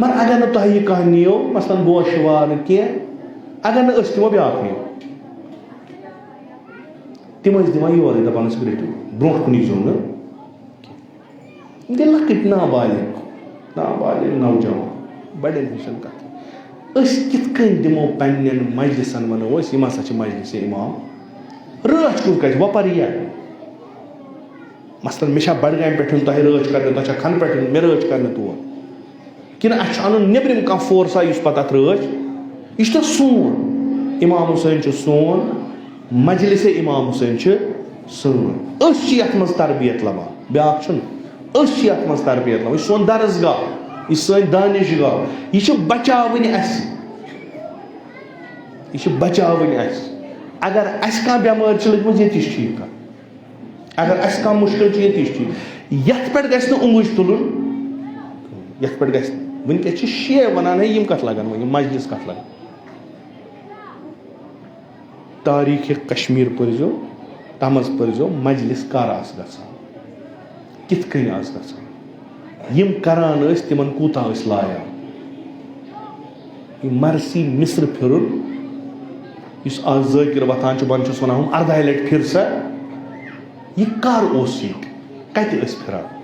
مگر اگر نہٕ تۄہہِ یہِ کانٛہہ نِیو، مثلاً گوشوارٕ کینٛہہ، اگر نہٕ أسۍ نِمو، بیٛاکھ نِیو۔" تِم ٲسۍ دِوان یورَے، دَپان ٲسِکھ، "رٔٹِو، برٛونٛٹھ کُن ییٖزیو نہٕ۔" یِم گٔے لۄکٕٹۍ نابالغ، نابالغ نوجوان، بڑٮ۪ن ہٕنٛز چھَنہٕ کَتھٕے۔ أسۍ کِتھ کٔنۍ دِمو پنٛنٮ۪ن مجلسَن، وَنو أسۍ، یِم ہسا چھِ مجلس امام؟ رٲچھ کُس گژھِ وۄپَر یہِ؟ مثلاً، مےٚ چھا بڈگامہِ پٮ۪ٹھ یُن تۄہہِ رٲچھ کرنہِ، تۄہہِ چھا کھنہٕ پٮ۪ٹھ یُن مےٚ رٲچھ کرنہِ تور؟ کِنہٕ اَسہِ چھُ اَنُن نیٚبرِم کانٛہہ فورسا یُس پَتہٕ اَتھ رٲچھ؟ یہِ چھُ تۄہہِ سون۔ امام حسین چھُ سون، مجلس امام حسین چھِ سٲنۍ۔ أسۍ چھِ یَتھ منٛز تربیت لبان، بیٛاکھ چھُنہٕ۔ أسۍ چھِ یَتھ منٛز تربیت لبان۔ یہِ چھُ سون درسگاہ، یہِ چھِ سٲنۍ دانشگاہ، یہِ چھِ بچاوٕنۍ اَسہِ۔ یہِ چھِ بچاوٕنۍ اَسہِ۔ اگر اَسہِ کانٛہہ بٮ۪مٲرۍ چھِ لٔجمٕژ، ییٚتہِ چھِ ٹھیٖک کَرٕنۍ۔ اگر اَسہِ کانٛہہ مُشکِل چھُ، ییٚتی چھُ ٹھیٖک۔ یَتھ پٮ۪ٹھ گژھِ نہٕ اونٛگُج تُلُن، یَتھ پٮ۪ٹھ گژھِ نہٕ۔ وٕنکٮ۪س چھِ شیعہ وَنان، "ہے، یِم کَتھ لَگَن وۄنۍ، یِم مجلس کَتھ لَگَن؟" تاریٖخِ کشمیٖر پٔرۍزیو، تَتھ منٛز پٔرۍزیو مجلس کَر آسہٕ گژھان، کِتھ کٔنۍ آسہٕ گژھان، یِم کَران ٲسۍ، تِمَن کوٗتاہ ٲسۍ لایان۔ یہِ مرثی مصر پھِرُن، یُس آز ذٲکِر وۄتھان چھُ، بہٕ چھُس وَنان، ہُم اَرداہہِ لَٹہِ پھِر سا، یہِ کَر اوس ییٚتہِ؟ کَتہِ ٲسۍ پھِران؟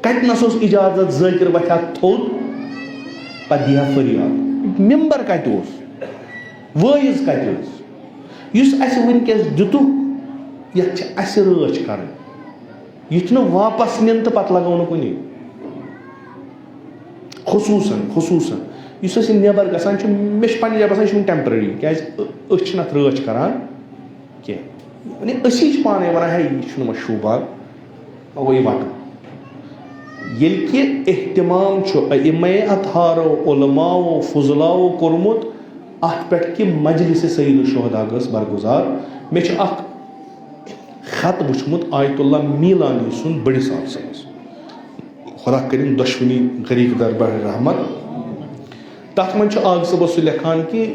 کَتہِ نَس اوس اِجازت ذٲکِر وۄتھِ ہا تھوٚد، پَتہٕ دِیہِ ہا فریاد؟ مِمبر کَتہِ اوس؟ وٲعظ کَتہِ ٲسۍ؟ یُس اَسہِ وٕنکیٚس دِتُکھ، یَتھ چھِ اَسہِ رٲچھ کَرٕنۍ۔ یہِ چھُنہٕ واپس نِن تہٕ پتہٕ لگاونہٕ کُنی۔ خصوٗصاً، خصوٗصاً یُس اَسہِ یہِ نٮ۪بر گژھان چھُ، مےٚ چھُ پننہِ جایہِ باسان، یہِ چھُ وُنہِ temporary، کیازِ أ-، أسۍ چھِنہٕ اَتھ رٲچھ کران کینٛہہ۔ یعنی أسی چھِ پانے ونان، ہے، یہِ چھُنہٕ وۄنۍ شوٗبان، وۄنۍ گوٚو یہِ وَٹُن۔ ییٚلہِ کہِ اہتمام چھُ ائمہ اطہارو، علماوو، فضلاوو کوٚرمُت، اَتھ پٮ۪ٹھ کہِ مجلس سید الشہداء گٔژھ برگزار۔ مےٚ چھُ اکھ خط وٕچھمُت آیت اللہ میٖلانی سُنٛد بٔڑِس آفسَس۔ خۄدا کٔرِنۍ دۄشوٕنی غریٖق دربار رحمت۔ تَتھ منٛز چھُ آغا صٲبَس سُہ لیکھان کہِ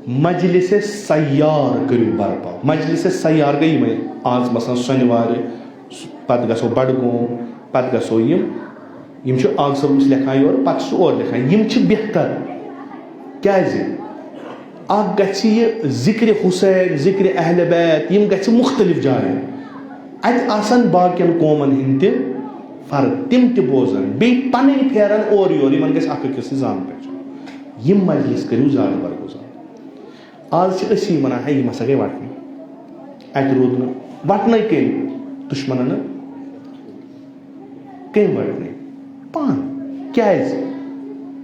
مجلس سیار کٔرِو برپا۔ مجلس سیار گٔے یِمَے آز مثلاً سۄنوارِ، پَتہٕ گژھو بَڈگوم، پَتہٕ گژھو یِم۔ یِم چھِ آغا صٲبَس لیکھان یورٕ، پَتہٕ چھُ سُہ اورٕ لیکھان۔ یِم چھِ بہتر۔ کیٛازِ؟ اَکھ گژھِ یہِ ذِکرِ حسین، ذِکرِ اہلِ بیت، یِم گژھِ مُختلف جایَن۔ اَتہِ آسَن باقیَن قومَن ہٕنٛدۍ تہِ فرد، تِم تہِ بوزَن۔ بیٚیہِ پَنٕنۍ پھیرَن اورٕ یورٕ، یِمَن گژھِ اَکھ أکِس سۭتۍ زان پہچان۔ یِم مجلس کٔرِو زیادٕ برگزار۔ آز چھِ أسی وَنان، ہے، یِم ہسا گٔے وَٹنہِ۔ اَتہِ روٗد نہٕ وَٹنَے کٔمۍ؟ دُشمَنَن نہٕ۔ کٔمۍ وَٹنَے؟ پانہٕ۔ کیٛازِ؟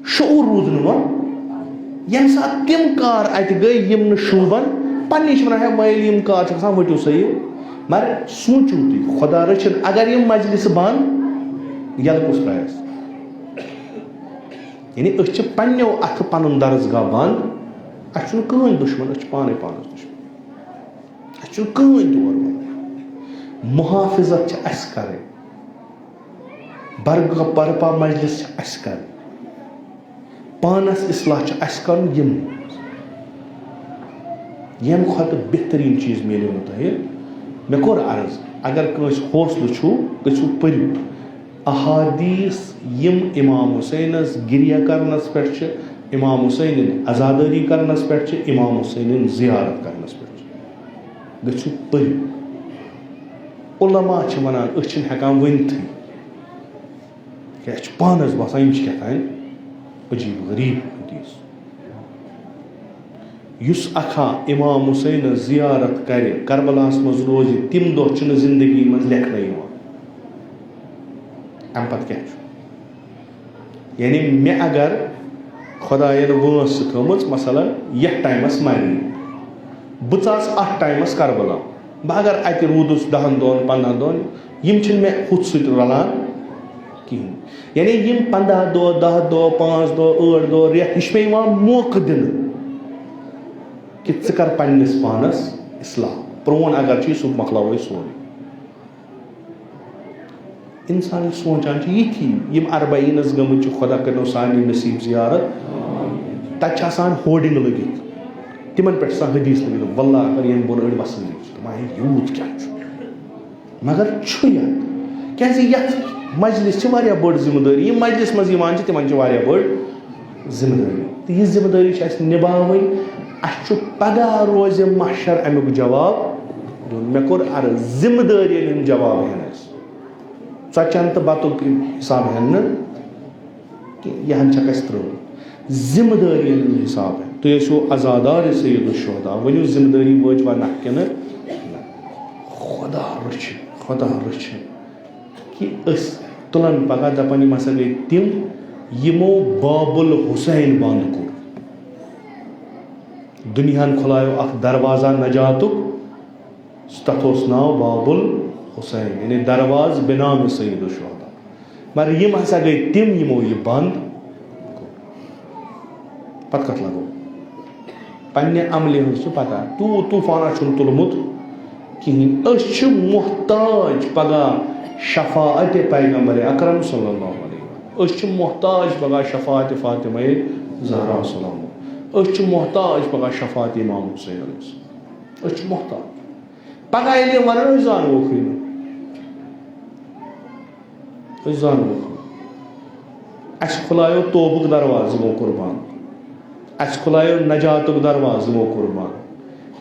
شعوٗر روٗد نہٕ وۄنۍ۔ ییٚمہِ ساتہٕ تِم کار اَتہِ گٔے، یِم نہٕ شوٗبَن، پَنٕنی چھِ وَنان، ہے، وۄنۍ ییٚلہِ یِم کار چھِ گژھان، ؤٹِو سا یہِ۔ مگر سوٗنٛچِو تُہۍ، خۄدا رٔچھِن، اگر یِم مجلسہٕ بنٛد، یَلہٕ کُس ترٛایَس؟ یعنی أسۍ چھِ پنٛنیو اَتھٕ پَنُن درسگاہ بنٛد۔ اَسہِ چھُنہٕ کٕہٕنۍ دُشمَن، أسۍ چھِ پانَے پانَس دُشمَن۔ اَسہِ چھُنہٕ کٕہٕنۍ تور وَنُن۔ محافظت چھِ اَسہِ کَرٕنۍ۔ برگ-، برپا مجلس چھِ اَسہِ کَرٕنۍ۔ پانَس اصلاح چھِ اَسہِ کَرُن۔ یِم، ییٚمہِ کھۄتہٕ بہتریٖن چیٖز میلیو نہٕ تۄہہِ۔ مےٚ کوٚر عرض، اگر کٲنٛسہِ حوصلہٕ چھُو، گٔژھِو پٔرِو۔ احادیث یِم امام حسینس گریہ کرنس پٮ۪ٹھ چھِ، امام حسینٕنۍ عزادٲری کرنس پٮ۪ٹھ چھِ، امام حسینٕنۍ زیارت کرنس پٮ۪ٹھ چھِ، گٔژھِو پٔرِو۔ علماء چھِ ونان، أسۍ چھِنہٕ ہٮ۪کان ؤنتھٕے، کیٛاہ اَسہِ چھُ پانس باسان یِم چھِ کیٛاہ تام عجیب غریب حدیث۔ یُس اکھا امام حسینس زیارت کرِ، کربلاہس منٛز روزِ، تِم دۄہ چھِنہٕ زندگی منٛز لیکھنہٕ یِوان۔ امہِ پتہٕ کیٛاہ چھُ؟ یعنی مےٚ اگر خۄداین وٲنٛس سکھٲمٕژ، مثلاً، یتھ ٹایمس مرِ، بہٕ ژاس اتھ ٹایمس کربلا، بہٕ اگر اتہِ روٗدُس دہن دۄہن، پنٛدہن دۄہن، یِم چھِنہٕ مےٚ ہُتھ سۭتۍ رلان کِہیٖنۍ۔ یعنی یِم پنٛداہ دۄہ، دَہ دۄہ، پانٛژھ دۄہ، ٲٹھ دۄہ، رٮ۪تھ، یہِ چھُ مےٚ یِوان موقعہٕ دِنہٕ کہِ ژٕ کر پننِس پانس اصلاح۔ پرون اگر چھُ، یہِ سُہ مۄکلاوو أسۍ سورُے۔ انسان ییٚلہِ سونٛچان چھُ یِتھی، یِم اربعینس گٔمٕتۍ چھِ، خۄدا کٔرِنو سارنٕے نصیب زیارت، تتہِ چھِ آسان ہوڈنگ لٔگِتھ، تِمن پٮ۪ٹھ چھِ آسان حدیث لٔگِتھ، واللہ اگر یِم بۄن أڑۍ وسان چھِ، دپان، ہے، یوٗت کیٛاہ چھُ؟ مگر چھُ یتھ، کیٛازِ یتھ مجلس چھِ واریاہ بٔڑ ذمہٕ دٲری، یِم مجلس منٛز یِوان چھِ، تِمن چھِ واریاہ بٔڑ ذمہٕ دٲری۔ تہٕ یہِ ذمہٕ دٲری چھِ اَسہِ نِباوٕنۍ۔ اَسہِ چھُ پگاہ روزِ محشر اَمیُک جواب دیُن۔ مےٚ کوٚر عرض، ذمہٕ دٲرین ہُنٛد جواب ہٮ۪ن اَسہِ۔ ژۄچن تہٕ بتُک حساب ہٮ۪ن نہٕ کینٛہہ، یہِ ہن چھکھ اَسہِ ترٲومٕژ۔ ذمہٕ دٲرین ہُنٛد حساب ہٮ۪ن۔ تُہۍ ٲسِو عزادار سید الشہداء، ؤنِو ذمہٕ دٲری وٲجوا نہ کِنہٕ نہ؟ خۄدا رٔچھِنۍ، خۄدا رٔچھِنۍ۔ کہِ أسۍ تُلن پگاہ، دپان، یِم ہسا گٔے تِم، یِمو باب الحسین بنٛد کوٚر۔ دُنیاہن کھُلایو اکھ دروازہ نجاتُک، تتھ اوس ناو باب الحسین، یعنی دروازٕ بنام سید الشہداء۔ مگر یِم ہسا گٔے تِم، یِمو یہِ بنٛد کوٚر۔ پتہٕ کتھ لگو؟ پننہِ عملہِ ہٕنٛز چھِ پتہ، تیوٗت طوفانہ چھُنہٕ تُلمُت کِہیٖنۍ۔ أسۍ چھِ محتاج پگاہ شفاعت پیغمبر اکرم صلی اللہ علیہ وسلم۔ أسۍ چھِ محتاج پگاہ شفاعت فاطمہ زہرا سلام۔ أسۍ چھِ محتاج پگاہ شفاعت امام حسین علیہ السلام۔ أسۍ چھِ محتاج۔ پگاہ ییٚلہِ یِم ونن، أسۍ زانوکھٕے نہٕ۔ أسۍ زانوکھ۔ اَسہِ کھُلایو توبُک دروازٕ، یِمو کوٚر بنٛد۔ اَسہِ کھُلایو نجاتُک دروازٕ، یِمو کوٚر بنٛد۔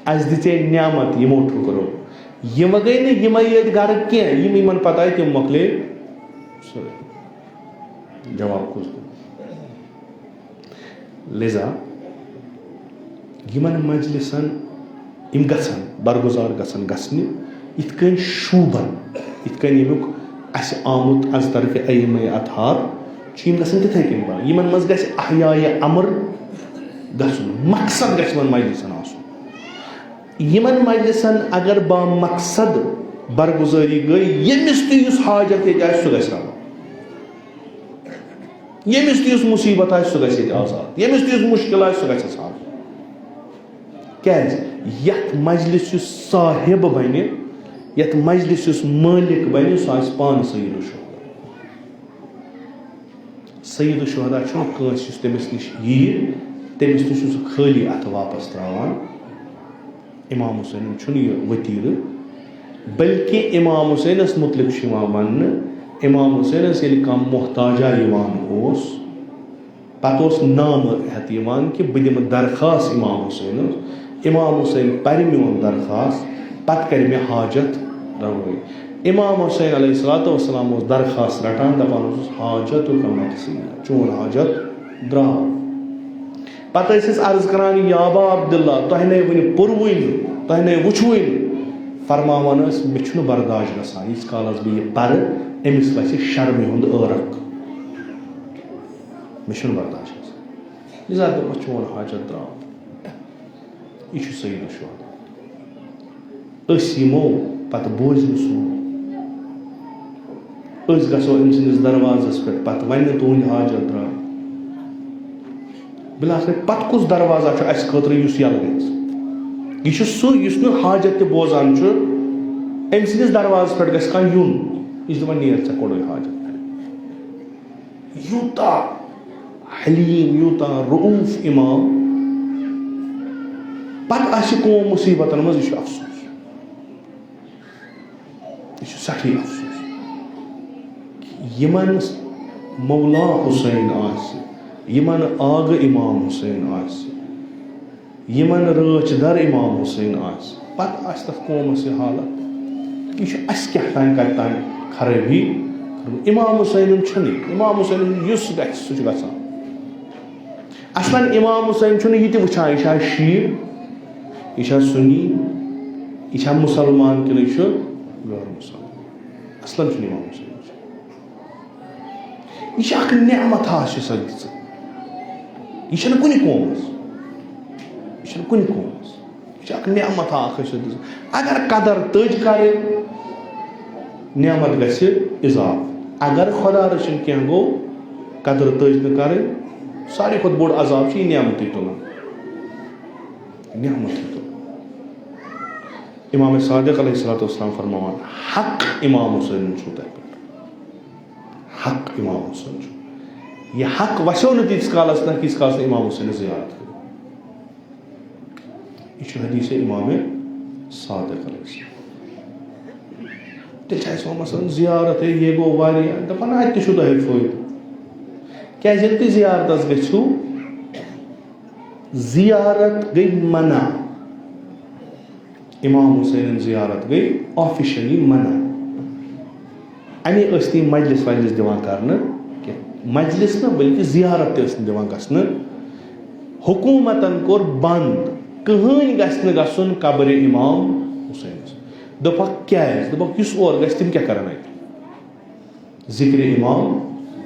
اَسہِ دِژے نعمت، یِمو ٹھُکرو۔ یِم گٔے نہٕ یِمے یٲتۍ غرق کینٛہہ، یِم یِمن پتہ آیہِ، تِم مۄکلے سٲری۔ جواب کُس دیُن؟ لذا یِمن مجلسن، یِم گژھن برگزار گژھن گژھنہِ، یِتھ کٔنۍ شوٗبن، یِتھ کٔنۍ ییٚمیُک اَسہِ آمُت از طرفِ ائمہ اطہار چھُ، یِم گژھن تِتھے کٔنۍ بنٕنۍ۔ یِمن منٛز گژھِ احیاء امر گژھُن، مقصد گژھِ یِمن مجلسن آسُن۔ یِمن مجلسن اگر با مقصد برگزٲری گٔے، ییٚمِس تہِ یُس حاجت ییٚتہِ آسہِ، سُہ گژھِ روا۔ ییٚمِس تہِ یُس مُصیٖبت آسہِ، سُہ گژھِ ییٚتہِ آزاد۔ ییٚمِس تہِ یُس مُشکِل آسہِ، سُہ گژھٮ۪س حل۔ کیٛازِ؟ یَتھ مجلِس یُس صاحب بَنہِ، یَتھ مجلِس یُس مٲلِک بَنہِ، سُہ آسہِ پانہٕ سید الشہداء۔ سید الشہداء چھُنہٕ کٲنٛسہِ یُس تٔمِس نِش یِیہِ، تٔمِس نِش چھُ سُہ خٲلی اَتھٕ واپس ترٛاوان۔ امام حسینن چھُنہٕ یہِ ؤتیٖرٕ، بلکہِ امام حسینس مُتعلِق چھُ یِوان وننہٕ، امام حسینس ییٚلہِ کانٛہہ محتاجہ یِوان اوس، پتہٕ اوس نامہٕ ہٮ۪تھ یِوان کہِ بہٕ دِمہٕ درخواست امام حسینس، امام حسین پرِ میون درخواست، پتہٕ کرِ مےٚ حاجت روائی۔ امام حسین علیہ الصلوۃ والسلام اوس درخواست رٹان، دپان اوسُس، "حاجتک مقضیہ، چون حاجت درٛاو۔" پتہٕ ٲسۍ أسۍ عرض کران، "یا ابا عبداللہ، تۄہہِ نے وُنہِ پوٚروٕے نہٕ، تۄہہِ نے وُچھوٕے نہٕ۔" فرماوان ٲسۍ، "مےٚ چھُنہٕ برداش گژھان، ییٖتِس کالس بہٕ یہِ پرٕ، أمِس وَسہِ شرمہِ ہُنٛد عٲرق۔ مےٚ چھُنہٕ برداش گژھان۔" لہذا دوٚپمَس، "چون حاجت درٛاو۔" یہِ چھُ سید الشہداء۔ أسۍ یِمو پتہٕ بوزنہٕ سون۔ أسۍ گژھو أمۍ سٕنٛدِس دروازس پٮ۪ٹھ پتہٕ وننہٕ، "تُہُنٛد حاجت درٛاو۔" بِلآخر پتہٕ کُس دروازہ چھُ اَسہِ خٲطرٕ یُس یَلہٕ گژھِ؟ یہِ چھُ سُہ یُس نہٕ حاجت تہِ بوزان چھُ۔ أمۍ سٕنٛدِس دروازس پٮ۪ٹھ گژھِ کانٛہہ یُن، یہِ چھُ دَپان، "نیر ژےٚ کوٚڑُے حاجت۔" یوٗتاہ حلیم، یوٗتاہ رؤوف امام، پتہٕ آسہِ قوم مصیبتن منٛز، یہِ چھُ افسوس۔ یہِ چھُ سٮ۪ٹھٕے افسوس۔ یِمن مولا حسین آسہِ، یِمن آغہٕ امام حسین آسہِ، یِمن رٲچھ در امام حسین آسہِ، پتہٕ آسہِ تتھ قومس یہِ حالت۔ یہِ چھُ اسہِ کیٛاہ تام کتہِ تام خرٲبی کٔرمٕژ۔ امام حسینُن چھُنہٕ، امام حسینُن یُس گژھِ، سُہ چھُ گژھان۔ اصلاً امام حسین چھُنہٕ یہِ تہِ وٕچھان، یہِ چھا شیعہ، یہِ چھا سُنی، یہِ چھا مُسلمان کِنہٕ یہِ چھُ غٲر مُسلمان۔ اصلاً چھُنہٕ امام حسین وٕچھان۔ یہِ چھِ اکھ نعمت ہا چھِ سۄ دِژٕن۔ یہِ چھَنہٕ کُنہِ قومَس۔ یہِ چھَنہٕ کُنہِ قومَس۔ یہِ چھِ اکھ نعمت ہا اکھ چھِ سۄ دِژٕن۔ اگر قدر تٔج کَرٕنۍ، نعمت گژھِ اضافہٕ۔ اگر خۄدا رٔچھِن کینٛہہ گوٚو، قدر تٔج نہٕ کَرٕنۍ، ساروی کھۄتہٕ بوٚڑ عذاب چھُ یہِ نعمتٕے تُلُن۔ نعمتٕے تُلُن۔ امام صادق علیہ الصلوۃ والسلام فرماوان، "حق امام حسین چھُو تۄہہِ پٮ۪ٹھ۔ حق امام حسین چھُ۔ یہِ حق وسیو نہٕ تیٖتِس کالس نہ، کیٖتِس کالس نہٕ امام حسینٕچ زیارت کٔرِو۔" یہِ چھُ حدیث امام صادق علیہ السلام۔ تیٚلہِ چھِ اَسہِ وۄنۍ مثلاً زیارت ہے، یہِ گوٚو واریاہ، دَپان اَتہِ تہِ چھُو تۄہہِ فٲیدٕ۔ کیٛازِ ییٚلہِ تُہۍ زیارتس گٔژھِو، زیارت گٔے منع۔ امام حسینٕنۍ زیارت گٔے آفیشلی منع۔ اَمے ٲسۍ نہٕ یِم مجلس وجلس دِوان کرنہٕ کینٛہہ۔ مجلس نہٕ، بلکہِ زیارت تہِ ٲسۍ نہٕ دِوان گژھنہٕ۔ حکوٗمتن کوٚر بنٛد، کٕہٕنۍ گژھِ نہٕ گژھُن قبرِ امام حسینس۔ دوٚپکھ، "کیٛازِ؟" دوٚپکھ، "یُس اور گژھِ، تِم کیٛاہ کرن اَتہِ؟ ذکرِ امام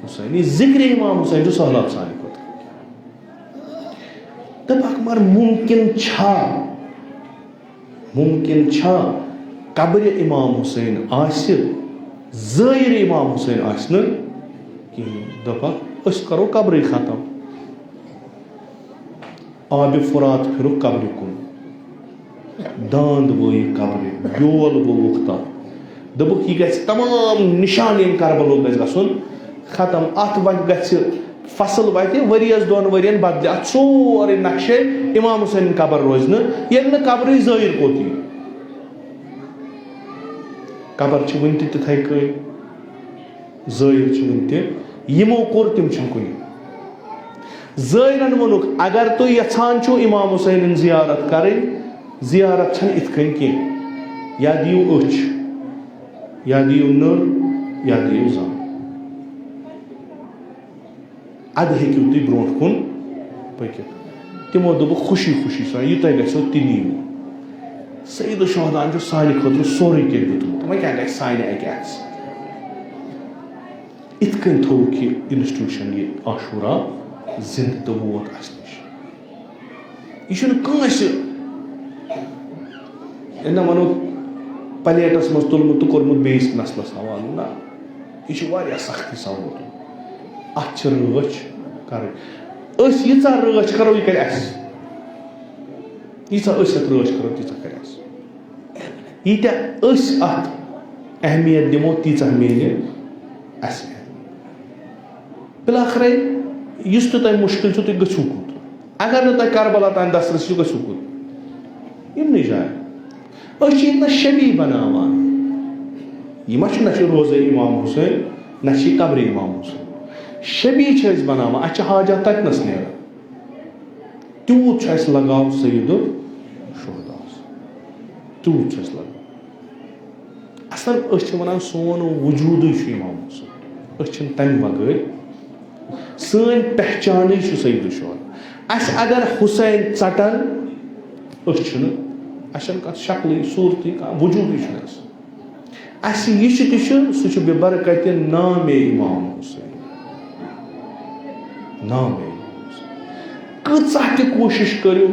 حسین، یہِ ذکرِ امام حسین چھُ سہلاب سانہِ خٲطرٕ۔" دوٚپکھ، "مگر مُمکِن چھا، مُمکِن چھا قبرِ امام حسین آسہِ، زٲیِرِ امام حسین آسہِ نہٕ کِہیٖنۍ؟" دوٚپکھ، "أسۍ کرو قبرٕے ختم۔" آبِ فرات پھِرُکھ قبرِ کُن، داند وٲیِکھ قبرِ، بیول ووٚوُکھ تَتھ۔ دوٚپُکھ، یہِ گژھِ تمام نِشان ییٚمہِ کربلُک گژھِ گژھُن ختم۔ اَتھ وَتہِ گژھِ فصل وَتہِ ؤریَس دۄن ؤرین بدلہِ۔ اَتھ سورُے نقشے امام حسین قبر روزِ نہٕ، ییٚلہِ نہٕ قبرٕے زٲیِر کوٚت یی۔ قبر چھِ وٕنہِ تہِ تِتھَے کٔنۍ۔ زٲیِر چھِ وٕنہِ تہِ، یِمو کوٚر، تِم چھِنہٕ کُنہِ۔ زٲیرَن ووٚنُکھ، اگر تُہۍ یَژھان چھِو اِمام حُسینٕنۍ زِیارت کَرٕنۍ، زِیارت چھَنہٕ اِتھ کٔنۍ کینٛہہ۔ یا دِیِو أچھ، یا دِیِو نٔر، یا دِیِو زَن۔ اَدٕ ہیٚکِو تُہۍ برٛونٛٹھ کُن پٔکِتھ۔ تِمو دوٚپُکھ خوشی خوشی سان، یہِ تۄہہِ گژھیو تہِ نِیِو۔ سید الشہداہن چھُ سانہِ خٲطرٕ سورُے کینٛہہ دیُتمُت، وۄنۍ کیٛاہ گژھِ سانہِ اَکہِ اَتھٕ سۭتۍ؟ اِتھ کٔنۍ تھوٚوُکھ یہِ انسٹیٹیوشن، یہِ عاشورہ زِندٕ تہٕ ووت اَسہِ نِش۔ یہِ چھُنہٕ کٲنٛسہِ، ییٚلہِ نہ وَنو، پلیٹس منٛز تُلمُت تہٕ کوٚرمُت بیٚیِس نسلس حوالہٕ، نہ، یہِ چھُ واریاہ سختی سان ووتمُت۔ اَتھ چھِ رٲچھ کَرٕنۍ۔ أسۍ ییٖژاہ رٲچھ کَرو، یہِ کَرِ اَسہِ۔ ییٖژاہ أسۍ اَتھ رٲچھ کَرو، تیٖژاہ کَرِ اَسہِ۔ ییٖتیٛاہ أسۍ اَتھ اہمیت دِمو، تیٖژاہ میلہِ اَسہِ۔ بِلاخرے، یُس تہِ تۄہہِ مُشکِل چھُ، تُہۍ گٔژھِو کوٚت؟ اگر نہٕ تۄہہِ کربلا تام دسترس چھُ، گٔژھِو کوٚت؟ یِمنٕے جاین۔ أسۍ چھِ ییٚتہِ نَس شبیہ بناوان۔ یہِ ما چھُ، نہ چھُ روزے امام حسین، نہ چھِ یہِ قبرِ امام حسین۔ شبیہ چھِ أسۍ بناوان، اَسہِ چھِ حاجت تَتہِ نَس نیران۔ تیوٗت چھُ اَسہِ لگاو سید الشہداہَس۔ تیوٗت چھُ اَسہِ لگاو۔ اصلاً أسۍ چھِ وَنان، سون وجوٗدٕے چھُ امام حسین۔ أسۍ چھِنہٕ تَمہِ بغٲر، سٲنۍ پہچانٕے چھُ سید الشہدا۔ اَسہِ اگر حسین ژَٹَن، أسۍ چھِنہٕ، اَسہِ چھَنہٕ کانٛہہ شکلٕے، صوٗرتٕے، کانٛہہ وجوٗدٕے چھُنہٕ اَسہِ۔ اَسہِ یہِ چھُ تہِ چھُ، سُہ چھُ بے برکت نام امام حسین۔ نام امام حسین۔ کۭژاہ تہِ کوٗشِش کٔرِو،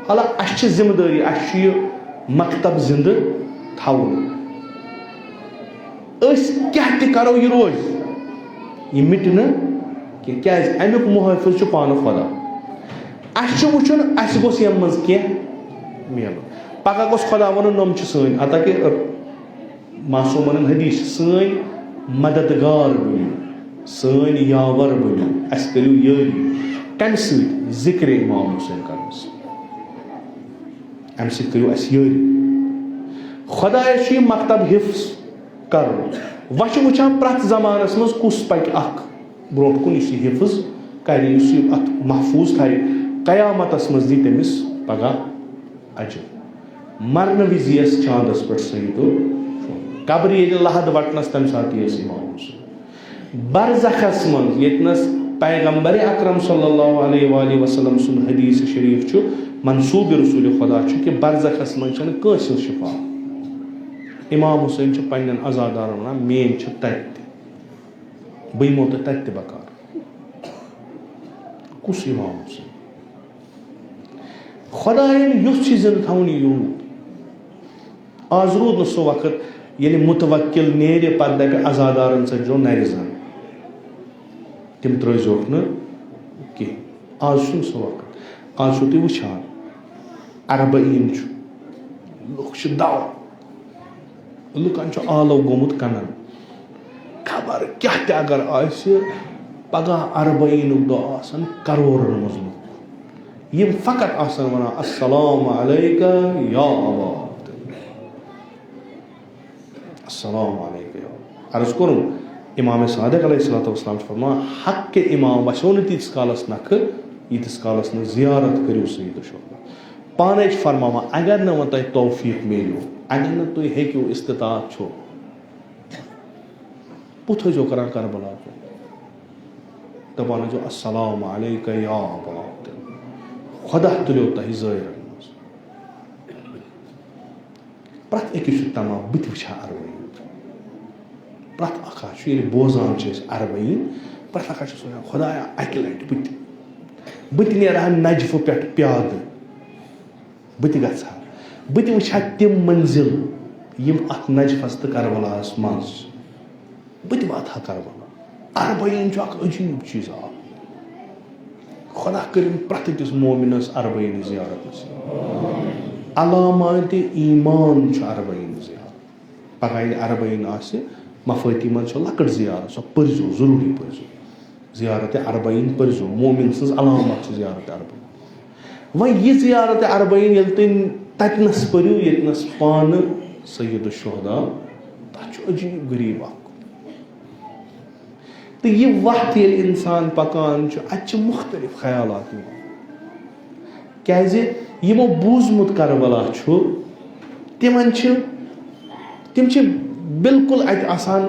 حالانکہ اَسہِ چھِ ذمہٕ دٲری، اَسہِ چھُ یہِ مکتب زِندٕ تھاوُن۔ أسۍ کیٛاہ تہِ کَرو، یہِ روزِ، یہِ مِٹہِ نہٕ کینٛہہ۔ کیٛازِ؟ اَمیُک محٲفظ چھُ پانہٕ خۄدا۔ اَسہِ چھُ وٕچھُن، اَسہِ گوٚژھ یَمہِ منٛز کینٛہہ میلُن۔ پَگاہ گوٚژھ خۄدا وَنُن، نۄم چھِ سٲنۍ، عطا کہِ معصومن ہُنٛد حدیث چھُ، سٲنۍ مددگار بٔنِو، سٲنۍ یاور بٔنِو، اَسہِ کٔرِو یٲری۔ کَمہِ سۭتۍ؟ ذِکرِ امام حسین کرنہٕ سۭتۍ۔ اَمہِ سۭتۍ کٔرِو اَسہِ یٲری۔ خۄدایَس چھُ یہِ مکتب حفظ کرُن۔ وۄنۍ چھِ وٕچھان پرٛٮ۪تھ زمانَس منٛز کُس پَکہِ اکھ برونٛٹھ کُن، یُس یہِ حفظ کرِ، یُس یہِ اَتھ محفوٗظ تھاوِ، قیامتَس منٛز دی تٔمِس پگاہ اجر۔ مرنہٕ وِزِ یِیَس چاندَس پٮ۪ٹھ سید الشہدا۔ قبرِ ییٚلہِ لحد وَٹنَس، تَمہِ ساتہٕ یِیَس امام حسین۔ برزخس منٛز، ییٚتہِ نَس پیغمبر اکرم صلی اللہ علیہ وآلہ وسلم سُنٛد حدیث شریف چھُ، منسوب رسول خدا چھُ، کہِ برزخس منٛز چھَنہٕ کٲنٛسہِ ہٕنٛز شفاعت۔ امام حسین چھُ پننٮ۪ن عزادارن وَنان، میٲنۍ چھِ تَتہِ تہِ، بہٕ یِمو تۄہہِ تَتہِ تہِ بکار۔ کُس امام حسین؟ خدایَن یُتھ چھُ زِندٕ تھاوُن، یہِ یوٗت۔ آز روٗد نہٕ سُہ وقت، ییٚلہِ متوکل نیرِ، پتہٕ دَپہِ عزادارن، ژٔٹۍزیو نَرِ زَن، تِم ترٛٲوزیوکھ نہٕ کینٛہہ۔ آز چھُنہٕ سُہ وقت۔ آز چھُو تُہۍ وٕچھان، اربعین چھُ، لُکھ چھِ دَوان، لُکن چھُ آلو گوٚمُت کنن۔ خبر کیٛاہ تہِ اگر آسہِ، پگاہ اربعینُک دۄہ آسن کرورن منٛز لُکھ، یِم فقط آسن ونان، "السلام علیکہ یا ابا عبداللہ، السلام علیکہ یا"۔ عرض کوٚرُم، امام صادق علیہ الصلوۃ والسلام چھُ فرمان، حق کے امام وسیو نہٕ تیٖتِس کالس نکھٕ، ییٖتِس کالس نہٕ زیارت کٔرِو سید الشہدا۔ پانے چھُ فرماوان، اگر نہٕ وۄنۍ تۄہہِ توفیق میلیو، اگر نہٕ تُہۍ ہیٚکِو، استطاعت چھُ، بُتھ ٲسۍزیو کران کربلا کُن، دَپان ٲسۍزیو، "السلام علیکہ یا ابا عبداللہ، خۄدا تُلیو تۄہہِ زٲیرَن منٛز۔" پرٛٮ۪تھ أکِس چھُ تَماہ، بہٕ تہِ وٕچھِ ہا اربعین۔ پرٛٮ۪تھ اکھ ہا چھُ، ییٚلہِ بوزان چھِ أسۍ اربعین، پرٛٮ۪تھ اکھ ہا چھُ سونٛچان، "خۄدایا، اَکہِ لَٹہِ بہٕ تہِ، بہٕ تہِ نیرٕ ہا نجفہٕ پٮ۪ٹھ پیادٕ۔" بہٕ تہِ گژھٕ ہا، بہٕ تہِ وٕچھِ ہا تِم منزِل، یِم اَتھ نجفَس تہٕ کربلاہَس منٛز چھِ۔ بہٕ تہِ واتہٕ ہا کربلا۔ اربعین چھُ اکھ عجیٖب چیٖز آ۔ خۄدا کٔرِن پرٛٮ۪تھ أکِس مومِنَس اربعین زیارت نصیٖب۔ علامات ایمان چھُ اربعین زیارت۔ پگاہ ییٚلہِ اربعین آسہِ، مفٲتی منٛز چھِ لۄکٕٹ زیارت، سۄ پٔرۍزیو، ضروٗری پٔرۍزیو۔ زیارت اربعین پٔرۍزیو، مومن سٕنٛز علامت چھِ زیارت اربعین۔ وۄنۍ یہِ زیارت اربعین ییٚلہِ تُہۍ تتہِ نس پٔرِو، ییٚتہِ نس پانہٕ سید الشہدا، تتھ چھُ عجیٖب غریٖب اکھ۔ تہٕ یہِ وتھ ییٚلہِ انسان پکان چھُ، اتہِ چھِ مختلف خیالات یِوان۔ کیازِ یِمو بوٗزمُت کربلا چھُ، تِمن چھِ، تِم چھِ بالکل اتہِ آسان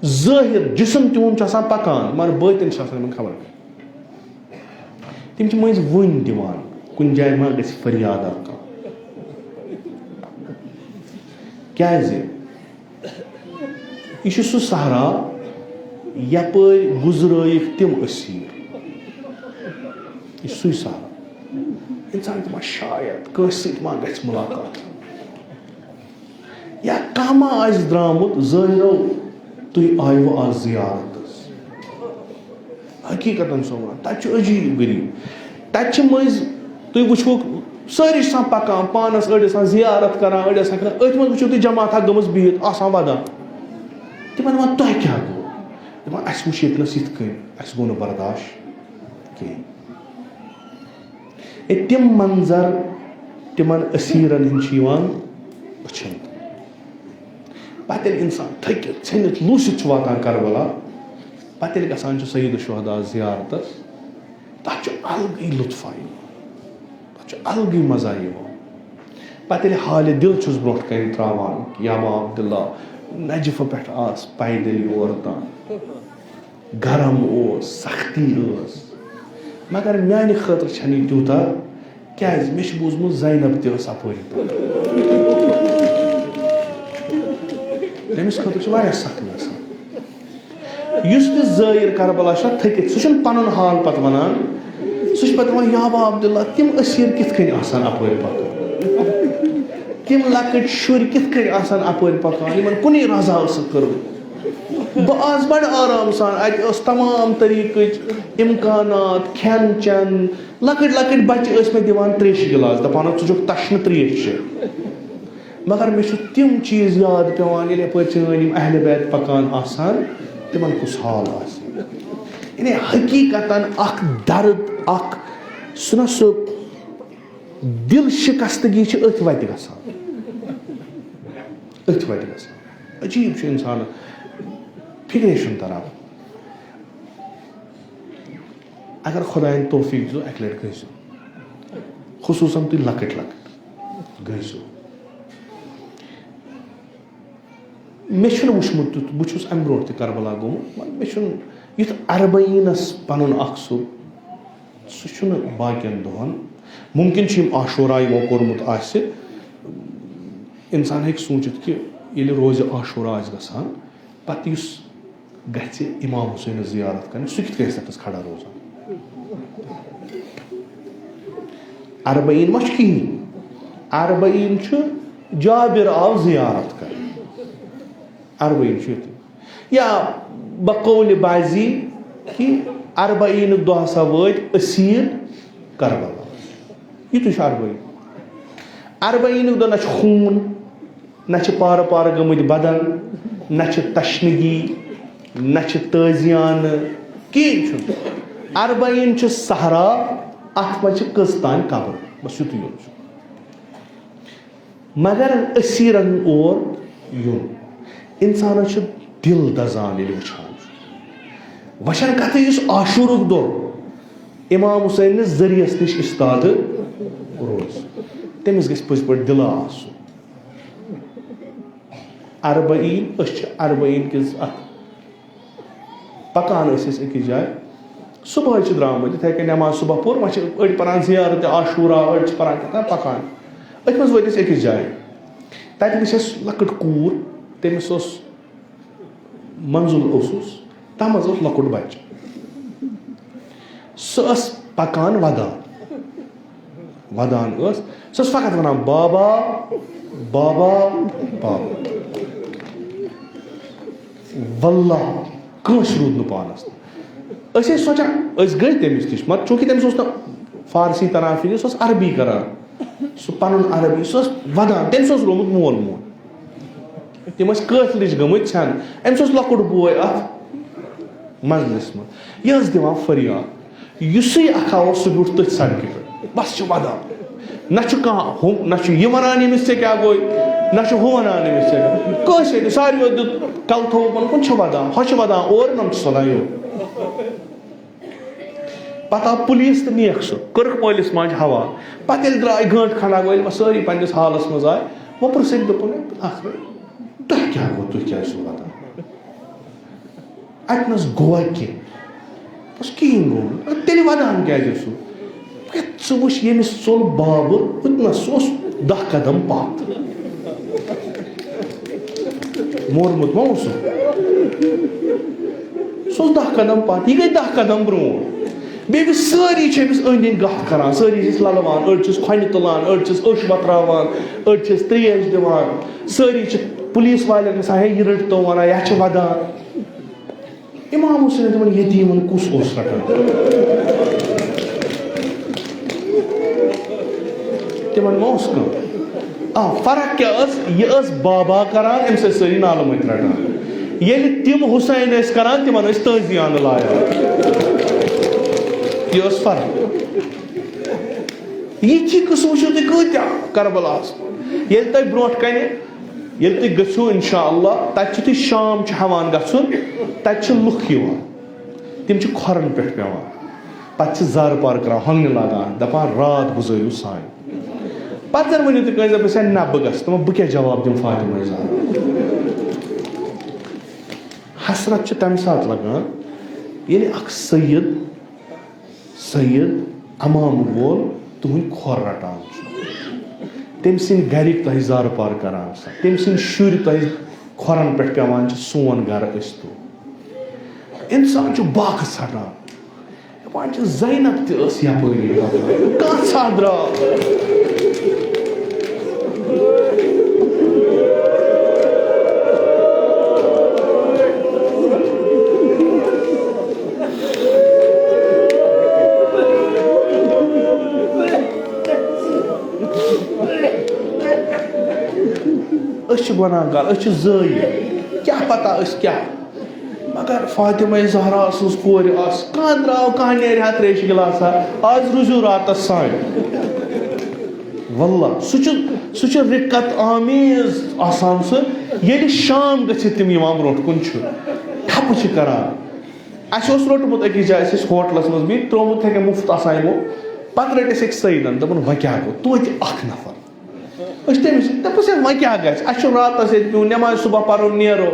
ظٲہِر، جسم تِہُنٛد چھُ آسان پکان، مگر بٲطِن چھِ آسان یِمن خبر کتہِ۔ تِم چھِ مٔنٛزۍ وُنۍ دِوان، کُنہِ جایہِ ما گژھِ فریادا کانٛہہ۔ کیازِ؟ یہِ چھُ سُہ صحرا، یپٲرۍ گُزرٲیِکھ تِم أسیٖر۔ یہِ چھُ سُے صحرا۔ اِنسان تہِ ما شاید کٲنٛسہِ سۭتۍ ما گژھِ مُلاقات؟ یا کانٛہہ ما آسہِ درٛامُت، ظٲہِرو تُہۍ آیوٕ آز زیارتس۔ حقیٖقتن چھُسو وَنان، تَتہِ چھُ عجیٖب غریٖب۔ تَتہِ چھِ مٔنٛزۍ، تُہۍ وٕچھوکھ، سٲری چھِ آسان پَکان، پانَس أڑۍ آسان زیارت کَران، أڑۍ آسان کَران۔ أتھۍ منٛز وٕچھِو تُہۍ جماعتھا گٔمٕژ بِہِتھ، آسان وَدان۔ تِمَن دَپان، "تۄہہِ کیٛاہ گوٚو؟" دَپان، "اَسہِ وٕچھ ییٚتہِ نَس یِتھ کٔنۍ، اَسہِ گوٚو نہٕ برداش کِہیٖنۍ۔" اے، تِم منظر تِمَن أسیٖرَن ہِنٛدۍ چھِ یِوان وٕچھِنۍ۔ پَتہٕ ییٚلہِ اِنسان تھٔکِتھ، ژھیٚنِتھ، لوٗسِتھ چھُ واتان کربلا، پَتہٕ ییٚلہِ گژھان چھُ سید الشہداء زیارتَس، تَتھ چھُ الگٕے لطفا یِوان، تَتھ چھُ الگٕے مَزا یِوان۔ پَتہٕ ییٚلہِ حالہِ دِل چھُس برونٛٹھ کَنہِ ترٛاوان، یا با عبداللہ، نجفہٕ پٮ۪ٹھ آس پیدٔلۍ یور تام، گرم اوس، سختی ٲس، مگر میانہِ خٲطرٕ چھَنہٕ یہِ تیوٗتاہ، کیازِ مےٚ چھُ بوٗزمُت زینب تہِ ٲس اَپٲری پَکان۔ تٔمِس خٲطرٕ چھِ واریاہ سختی آسان۔ یُس تہِ زٲیِر کربلا چھُ تھٔکِتھ، سُہ چھُنہٕ پَنُن حال پَتہٕ وَنان، سُہ چھُ پَتہٕ وَنان، "یا با عبداللہ، تِم أسیٖر کِتھ کٔنۍ آسان اَپٲرۍ پَکان؟ تِم لۄکٕٹۍ شُرۍ کِتھ کٔنۍ آسان اَپٲرۍ پَکان، یِمَن کُنی رضا ٲسٕکھ کٔرمٕژ؟" بہٕ آس بڑٕ آرام سان، اَتہِ ٲس تمام طریٖقٕچ اِمکانات، کھٮ۪ن چٮ۪ن، لۄکٕٹۍ لۄکٕٹۍ بچہٕ ٲسۍ مےٚ دِوان تریشہِ گِلاس، دَپان ٲسۍ، "ژٕ چھُکھ تَشنہٕ تریش چےٚ۔" مگر مےٚ چھِ تِم چیٖز یاد پٮ۪وان، ییٚلہِ یَپٲرۍ چٲنۍ یِم اہلِ بیت پَکان آسان، تِمَن کُس حال آسہِ۔ یعنی حقیٖقتاً اَکھ درد، اَکھ سُہ نہ سُہ دِل شِکستگی چھِ أتھۍ وَتہِ گژھان، أتھۍ وَتہِ گژھان۔ عجیٖب چھُ اِنسانَس، فِکرے چھُنہٕ تَران۔ اگر خۄدایَن توفیٖق دیُت، اَکہِ لَٹہِ گٔژھِو، خصوٗصاً تُہۍ لۄکٕٹۍ لۄکٕٹۍ گٔژھِو۔ مےٚ چھُنہٕ وٕچھمُت تیُتھ، بہٕ چھُس اَمہِ برونٛٹھ تہِ کربلا گوٚمُت، مگر مےٚ چھُنہٕ یُتھ اربعینَس پَنُن اَکھ سُہ، سُہ چھُنہٕ باقیَن دۄہَن۔ مُمکِن چھُ یِم عاشورا یِمو کوٚرمُت آسہِ، اِنسان ہیٚکہِ سوٗنٛچِتھ کہِ ییٚلہِ روزِ عاشورا آسہِ گژھان، پَتہٕ یُس گژھِ امام حسینس زیارت کرنہِ، سُہ کِتھ کٔنۍ آسہِ تتس کھڑا روزان؟ اربعین ما چھُ کِہیٖنۍ، اربعین چھُ جابر آو زیارت کرنہِ، اربعین چھُ یُتُے۔ یا بقول بعضی کہ اربعینُک دۄہ ہسا وٲتۍ اسیٖر کربلا، یُتُے چھُ اربعین۔ اربعینُک دۄہ نہ چھُ خوٗن، نہ چھِ پارٕ پارٕ گٔمٕتۍ بدن، نہ چھِ تشنگی، نہ چھِ تٲزیانہٕ، کِہیٖنۍ چھُنہٕ۔ اربعین چھُ صحرا، اَتھ منٛز چھِ کٔژ تام قبر، بس یُتُے یوت چھُ۔ مگر اسیٖرن اور یُن، اِنسانس چھُ دِل دزان ییٚلہِ وٕچھان چھُ۔ وۄنۍ چھَنہٕ کَتھٕے یُس عاشوٗرُک دۄہ امام حسین نِس ذٔریعس نِش اِستادٕ روزِ، تٔمِس گژھِ پٔزۍ پٲٹھۍ دِلا آسُن۔ اربعین، أسۍ چھِ اربعین کِس اَتھ پکان ٲسۍ أسۍ أکِس جایہِ۔ صبحٲے چھِ درٛامٕتۍ، یِتھَے کٔنۍ نٮ۪ماز صبح پوٚر، وۄنۍ چھِ أڑۍ پَران زیارت عاشورہ، أڑۍ چھِ پَران کیٛاہ تام پَکان۔ أتھۍ منٛز وٲتۍ أسۍ أکِس جایہِ۔ تَتہِ وٕچھ اَسہِ لۄکٕٹ کوٗر، تٔمِس اوس منزُل اوسُس، تَتھ منٛز اوس لۄکُٹ بَچہٕ۔ سُہ ٲس پَکان وَدان۔ ودان ٲس، سۄ ٲس فقط ونان، "بابا، بابا، بابا۔" واللہ کٲنٛسہِ روٗد نہٕ پانس۔ أسۍ ٲسۍ سونٛچان، أسۍ گٔے تٔمِس نِش، مگر چوٗنٛکہِ تٔمِس اوس نہٕ فارسی تران فِکرِ، سُہ اوس عربی کران، سُہ پنُن عربی، سُہ اوس ودان، تٔمِس اوس رومُت مول موج۔ تِم ٲسۍ قٲفلٕچ گٔمٕتۍ ژھٮ۪ن۔ أمِس اوس لۄکُٹ بوے اکھ مجلس منٛز، یہِ ٲس دِوان فریاد۔ یُسٕے اکھا اوس، سُہ بیوٗٹھ تٔتھۍ سڑکہِ پٮ۪ٹھ، بس چھِ ودان۔ نہ چھُ کانٛہہ ہُم، نہ چھُ یہِ ونان ییٚمِس ژےٚ کیٛاہ گوٚے، نہ چھُ ہُہ ونان ییٚمِس ژےٚ کیٛاہ۔ کٲنٛسے نہٕ، ساروِیو دیُت کلہٕ تھوٚوُکھ بۄن کُن، چھِ ودان، ہۄ چھِ ودان اورٕ، نۄم چھِ ژلان یورٕ۔ پتہٕ آو پُلیٖس تہٕ نِیَکھ سُہ، کٔرٕکھ مٲلِس ماجہِ حوالہٕ۔ پتہٕ ییٚلہِ درٛاے گٲنٛٹہٕ کھنٛڈا گوٚو، ییٚلہِ وۄنۍ سٲری پننِس حالس منٛز آے، وۄنۍ پرٛژھٕکھ، دوٚپُن، "اکھ مِنٹ، تۄہہِ کیٛاہ گوٚو، تُہۍ کیٛازِ چھِو ودان؟" اتہِ نس گوٚوا کینٛہہ؟ بس کِہیٖنۍ گوٚو نہٕ۔ تیٚلہِ ودان کیٛازِ ٲسِو؟ ژٕ وٕچھ، ییٚمِس ژوٚل بابہٕ، أتنس سُہ اوس دَہ قدم پتھ۔ مورمُت ما اوس سُہ؟ سُہ اوس دَہ قدم پتھ، یہِ گٔے دَہ قدم برونٛٹھ۔ بیٚیہِ گٔے سٲری چھِ أمِس أنٛدۍ أنٛدۍ گتھ کران، سٲری چھِس للوان، أڑۍ چھِس کھۄنہِ تُلان، أڑۍ چھِس أچھ وۄتھراوان، أڑۍ چھِس تریش دِوان، سٲری چھِ پُلیٖس والٮ۪ن گژھان، "ہے، یہِ رٔٹۍ تو"، ونان، "یہِ ہا چھِ ودان۔" امام حسین دپان، یتیمن کُس اوس رٹان؟ تِمن ما اوس کانٛہہ؟ آ، فرق کیٛاہ ٲس؟ یہِ ٲس بابا کران، أمِس ٲسۍ سٲری نالہٕ مٔتۍ رٹان۔ ییٚلہِ تِم حسین ٲسۍ کران، تِمن ٲسۍ تٲزی آنہٕ لایان۔ یہِ ٲس فرق۔ یِتھی قٕصہٕ وٕچھِو تُہۍ کۭتیٛاہ کربلاہس منٛز۔ ییٚلہِ تۄہہِ برونٛٹھ کنہِ، ییٚلہِ تُہۍ گٔژھِو انشاءاللہ، تتہِ چھِ تُہۍ شام چھِ ہٮ۪وان گژھُن، تتہِ چھِ لُکھ یِوان، تِم چھِ کھۄرن پٮ۪ٹھ پٮ۪وان، پتہٕ چھِ زارٕ پار کران، ہۄنٛگنہِ لاگان، دپان، "راتھ گُزٲرِو سانہِ۔" پتہٕ زن ؤنِو تُہۍ کٲنٛسہِ، دپان، "ہے نہ، بہٕ گژھٕ۔" دپان، "بہٕ کیٛاہ جواب دِمہٕ فاطمہ زہرا؟" حسرت چھِ تمہِ ساتہٕ لگان، ییٚلہِ اکھ سید، سید، امام وول تُہنٛدۍ کھۄر رٹان چھُ، تٔمۍ سٕنٛدۍ گرِکۍ تۄہہِ زارٕ پار کران چھِ، تٔمۍ سٕنٛدۍ شُرۍ تۄہہِ کھۄرن پٮ۪ٹھ پٮ۪وان چھِ، "سون گرٕ ٲسۍ تو۔" انسان چھُ باکھ ژھٹان۔ دپان چھِ، زینب تہِ ٲس یپٲری پکان۔ کانٛہہ ژھا درٛاو۔ أسۍ چھِ گۄناہ گار، أسۍ چھِ زٲیِل۔ کیٛاہ پتہ أسۍ کیٛاہ؟ مگر فاطمہ زہرا سٕنٛز کورِ آسہٕ، کانٛہہ درٛاو، کانٛہہ نیرِ ہا ترٛیشہِ گِلاسا، آز روٗزِو راتس سانہِ۔ واللہ، سُہ چھُ، سُہ چھُ رِقت آمیز آسان سُہ، ییٚلہِ شام گٔژھِتھ تِم یِوان برونٛٹھ کُن چھُ، ٹھپہٕ چھِ کران۔ اَسہِ اوس روٚٹمُت أکِس جایہِ، أسۍ ٲسۍ ہوٹلس منٛز بِہِتھ، ترٛوومُت یِتھَے کٔنۍ مُفت آسان یِمو، پتہٕ رٔٹۍ اَسہِ أکۍ سیدن، دوٚپُن، "وۄنۍ کیٛاہ گوٚو؟" توتہِ اکھ نفر۔ أسۍ تٔمِس، دوٚپُس، "ہے، وۄنۍ کیٛاہ گژھِ؟ اَسہِ چھُ راتَس ییٚتہِ پیوٚن نٮ۪مازِ صُبح پَرُن، نیرو۔"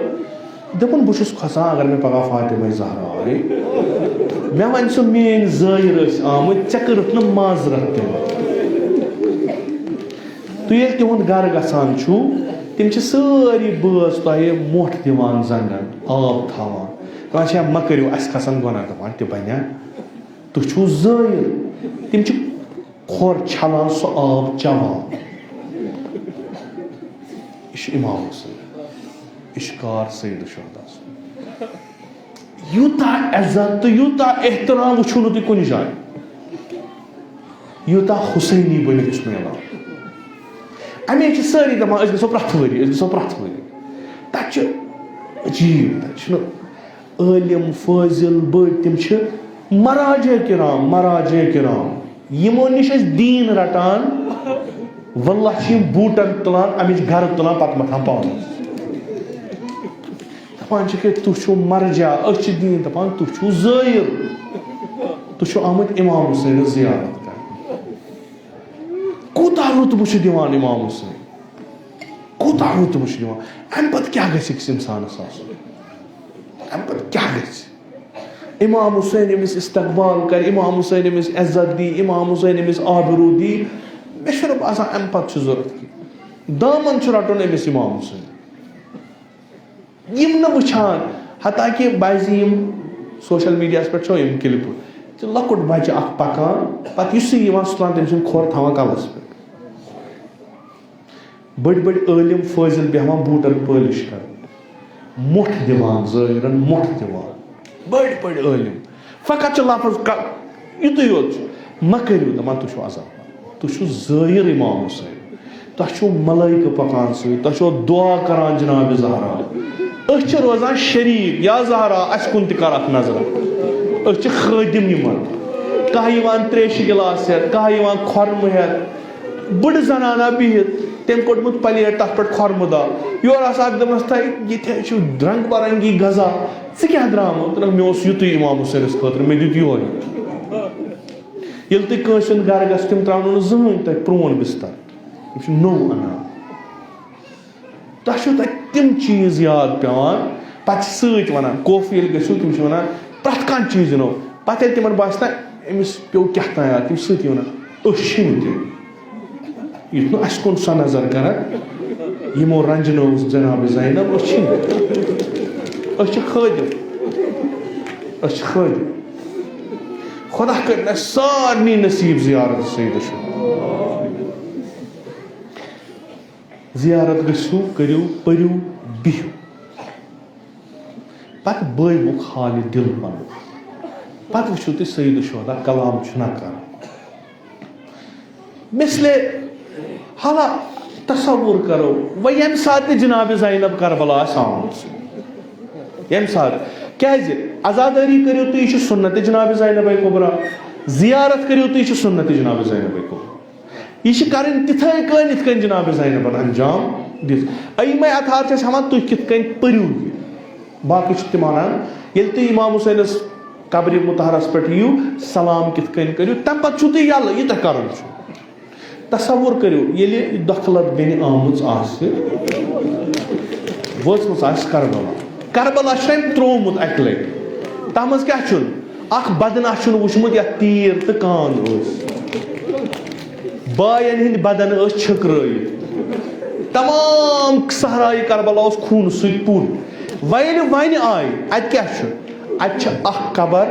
دوٚپُن، "بہٕ چھُس کھۄژان، اگر مےٚ پگاہ فاطمہ زہرا آے، مےٚ وَنہِ سُہ، میٛٲنۍ زٲیِر ٲسۍ آمٕتۍ، ژےٚ کٔرٕتھ نہٕ معذرت تہِ نہٕ۔" تُہۍ ییٚلہِ تِہُنٛد گَرٕ گژھان چھُو، تِم چھِ سٲری بٲژ تۄہہِ مۄٹھ دِوان زنٛگَن، آب تھاوان، دَپان چھِ، "ہے، مہ کٔرِو، اَسہِ کھسَن گۄناہ۔" دَپان، "تہِ بَنیٛا؟ تُہۍ چھُو زٲیِر۔" تِم چھِ کھۄر چھلان، سُہ آب چٮ۪وان۔ یہِ چھُ امام حسین، یہِ چھُ کار سید الشہدا سُنٛد۔ یوٗتاہ عزت تہٕ یوٗتاہ احترام وٕچھِو نہٕ تُہۍ کُنہِ جایہِ، یوٗتاہ حسینی بٔنِتھ چھُ میلان۔ اَمے چھِ سٲری دَپان، "أسۍ گژھو پرٛٮ۪تھ ؤری، أسۍ گژھو پرٛٮ۪تھ ؤری۔" تَتہِ چھُ عجیٖب، تَتہِ چھُنہٕ عٲلِم، فٲضِل، بٔڑۍ، تِم چھِ مراجع کرام، مراجع کرام۔ یِمو نِش أسۍ دیٖن رَٹان، واللہ چھِ یِم بوٗٹَن تُلان، اَمِچ گَرٕ تُلان، پَتہٕ مَتھان پانَس۔ دَپان چھِکھ ہے، تُہۍ چھِو مرجع، أسۍ چھِ دیٖن۔ دَپان، تُہۍ چھِو زٲیِر، تُہۍ چھِو آمٕتۍ اِمام حُسینَس زِیارت کَرنہِ۔ کوٗتاہ رُتبہٕ چھُ دِوان اِمام حُسین، کوٗتاہ رُتبہٕ چھُ دِوان۔ اَمہِ پَتہٕ کیٛاہ گژھِ أکِس اِنسانَس آسُن؟ اَمہِ پَتہٕ کیٛاہ گژھِ؟ اِمام حُسین أمِس استقبال کَرِ، اِمام حُسین أمِس عزت دی، اِمام حُسین أمِس آبروٗ دی۔ مےٚ چھُنہٕ باسان اَمہِ پَتہٕ چھُ ضوٚرَتھ کینٛہہ۔ دامَن چھُ رَٹُن أمِس اِمام حُسین۔ یِم نہٕ وٕچھان، حتیٰ کہِ بعضی یِم سوشل میٖڈیاہَس پٮ۪ٹھ چھو یِم کِلپہٕ، چھِ لۄکُٹ بَچہٕ اَکھ پَکان، پَتہٕ یُسٕے یِوان سُہ تُلان تٔمۍ سُنٛد کھۄر تھاوان کَلَس پٮ۪ٹھ۔ بٔڑۍ بٔڑۍ عٲلِم فٲضِل بیٚہوان بوٗٹَن پٲلِش کَران، مۄٹھ دِوان، زٲیرَن مۄٹھ دِوان، بٔڑۍ بٔڑۍ عٲلِم۔ فقط چھِ لفظ ک-، یُتُے یوت چھُ۔ مہ کٔرِو، دَپان، تُہۍ چھِو عذاب۔ تُہۍ چھِو زٲیِر اِمام حُسین۔ تۄہہِ چھِو ملٲیکہٕ پَکان سۭتۍ، تۄہہِ چھِو دُعا کَران جِناب زہرا۔ أسۍ چھِ روزان شریٖک، یا زہرا، اَسہِ کُن تہِ کَر اَکھ نظر۔ أسۍ چھِ خٲدِم یِمَن۔ کانٛہہ یِوان ترٛیشہِ گِلاس ہٮ۪تھ، کانٛہہ یِوان کھۄرمہٕ ہٮ۪تھ۔ بٕڈٕ زنانہ بِہِتھ، تٔمۍ کوٚڑمُت پلیٹ، تَتھ پٮ۪ٹھ کھۄرمہٕ داغ۔ یورٕ آسان اَکھ دَپان، "تھَے، ییٚتہِ حظ چھُ رنٛگ برنٛگی غذا، ژٕ کیٛاہ درٛامُت؟" دوٚپُن، "مےٚ اوس یُتُے اِمام حُسینَس خٲطرٕ، مےٚ دیُت یِہوٚے۔" ییٚلہِ تُہۍ کٲنٛسہِ ہُنٛد گَرٕ گژھِ، تِم ترٛاونو نہٕ زٕہٕنۍ تۄہہِ پرٛون بِستَر۔ تِم چھِ نوٚو اَنان۔ تۄہہِ چھُو تَتہِ تِم چیٖز یاد پٮ۪وان، پَتہٕ چھِ سۭتۍ وَنان، کوفہٕ ییٚلہِ گٔژھِو، تِم چھِ وَنان، "پرٛٮ۪تھ کانٛہہ چیٖز یِنو۔" پَتہٕ ییٚلہِ تِمَن باسہِ نہ، أمِس پیوٚو کیٛاہ تام یاد، تِم چھِ سۭتی وَنان، "أسۍ چھِنہٕ تہِ۔" یُتھ نہٕ اَسہِ کُن سۄ نظر کَرَن، یِمو رنٛجنٲوٕس جناب زینب، أسۍ چھِنہٕ۔ أسۍ چھِ خٲدِم۔ أسۍ چھِ خٲدِم۔ خۄدا کٔرِنۍ اَسہِ سارنٕے نصیٖب زیارت سیدٕ شُہدا۔ زیارت گٔژھِو، کٔرِو، پٔرِو، بِہِو۔ پتہٕ بٲیوُکھ حالہِ دِل پنُن۔ پتہٕ وٕچھِو تُہۍ سید الشہدا کلام چھُنہ کران۔ مثلِ حالا، تصور کرو، وۄنۍ ییٚمہِ ساتہٕ تہِ جناب زینب کربلا آسہِ آمٕژ، ییٚمہِ ساتہٕ، کیازِ؟ عزادٲری کٔرِو تُہۍ، یہِ چھُ سُنت جناب زینب کبریٰ۔ زیارت کٔرِو تُہۍ، یہِ چھُ سُنت جناب زینب کبریٰ۔ یہِ چھِ کرٕنۍ تِتھے کٔنۍ، یِتھ کٔنۍ جناب زینبن انجام دِژ۔ یِمے اطہار چھِ أسۍ ہاوان، تُہۍ کِتھ کٔنۍ پٔرِو یہِ۔ باقٕے چھِ تِم انان، ییٚلہِ تُہۍ امام حسینس قبرِ مطہرس پٮ۪ٹھ یِیِو، سلام کِتھ کٔنۍ کٔرِو، تمہِ پتہٕ چھُو تُہۍ یَلہٕ، یہِ تۄہہِ کرُن چھُ۔ تصور کٔرِو، ییٚلہِ دۄکھٕ لت بیٚنہِ آمٕژ آسہِ، وٲژمٕژ آسہِ کربلا۔ کربلا چھُ أمۍ ترٛوومُت اَکہِ لٹہِ۔ تَتھ منٛز کیٛاہ چھُنہٕ؟ اکھ بدنہ چھُنہٕ وُچھمُت، یَتھ تیٖر تہٕ کان ٲسۍ۔ باین ہٕنٛدۍ بدن ٲسۍ چھٔکرٲوِتھ۔ تمام صحرایہِ کربلا اوس خوٗنہٕ سۭتۍ پُر۔ وۄنۍ ییٚلہِ وۄنۍ آیہِ، اَتہِ کیٛاہ چھُ؟ اَتہِ چھِ اکھ قبر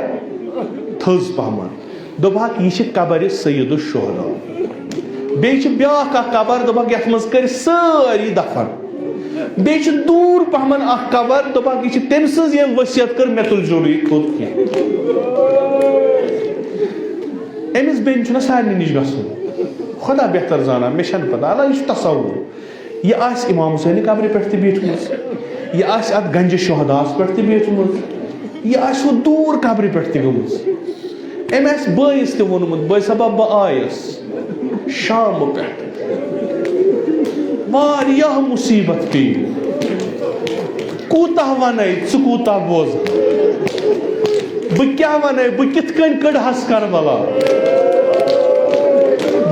تھٔز پہمتھ۔ دوٚپہَکھ، یہِ چھِ قبرِ سید الشہداء۔ بیٚیہِ چھِ بیٛاکھ اکھ قبر، دوٚپہَکھ، یَتھ منٛز کٔرۍ سٲری دفن۔ بیٚیہِ چھِ دوٗر پہمن اکھ قبر، دوٚپہَکھ، یہِ چھِ تٔمۍ سٕنٛز، ییٚمۍ وصیت کٔر، مےٚ تُلۍ زیوٚنُے یہِ تھوٚد کینٛہہ۔ أمِس بیٚنہِ چھُنہ سارنٕے نِش گژھُن۔ خۄدا بہتر زانان، مےٚ چھَنہٕ پتہ۔ اللہ، یہِ چھُ تصوُر۔ یہِ آسہِ امام حسینہِ قبرِ پٮ۪ٹھ تہِ بیٖٹھمٕژ، یہِ آسہِ اتھ گنجہِ شہداہس پٮ۪ٹھ تہِ بیٖٹھمٕژ، یہِ آسہِ ہُہ دوٗر قبرِ پٮ۪ٹھ تہِ گٔمٕژ۔ أمۍ آسہِ بٲیِس تہِ ووٚنمُت، "بٲے صٲبا، بہٕ آیس شامہٕ پٮ۪ٹھ، واریاہ مُصیٖبت پیٚیہِ، کوٗتاہ ونے، ژٕ کوٗتاہ بوزکھ؟" بہٕ کیٛاہ وَنَے، بہٕ کِتھ کٔنۍ کٔڑہَس کربلا؟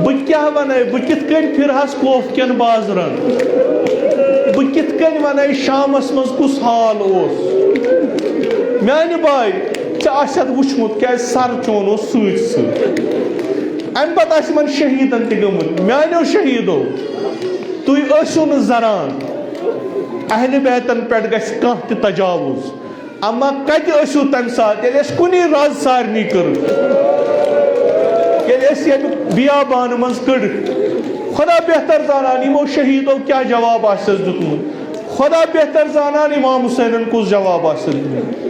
بہٕ کیٛاہ وَنَے، بہٕ کِتھ کٔنۍ پھِرہَس کوفہٕ کٮ۪ن بازرَن؟ بہٕ کِتھ کٔنۍ وَنَے شامَس منٛز کُس حال اوس؟ میٛانہِ باے، ژےٚ آسٮ۪تھ وُچھمُت، کیٛازِ سَر چون اوس سۭتۍ سۭتۍ۔ اَمہِ پَتہٕ آسہِ یِمَن شہیٖدَن تہِ گٔمٕتۍ، میٛانیو شہیٖدو، تُہۍ ٲسِو نہٕ زَران، اہلِ بیتَن پٮ۪ٹھ گژھِ کانٛہہ تہِ تجاوُز۔ اما کتہِ ٲسِو تمہِ ساتہٕ، ییٚلہِ اَسہِ کُنی رز سارنٕے کٔر؟ ییٚلہِ أسۍ ییٚمہِ بیابانہٕ منٛز کٔڑٕکھ؟ خۄدا بہتر زانان، یِمو شہیٖدو کیٛاہ جواب آسٮ۪س دیُتمُت۔ خۄدا بہتر زانان، امام حسینن کُس جواب آسٮ۪س دیُتمُت۔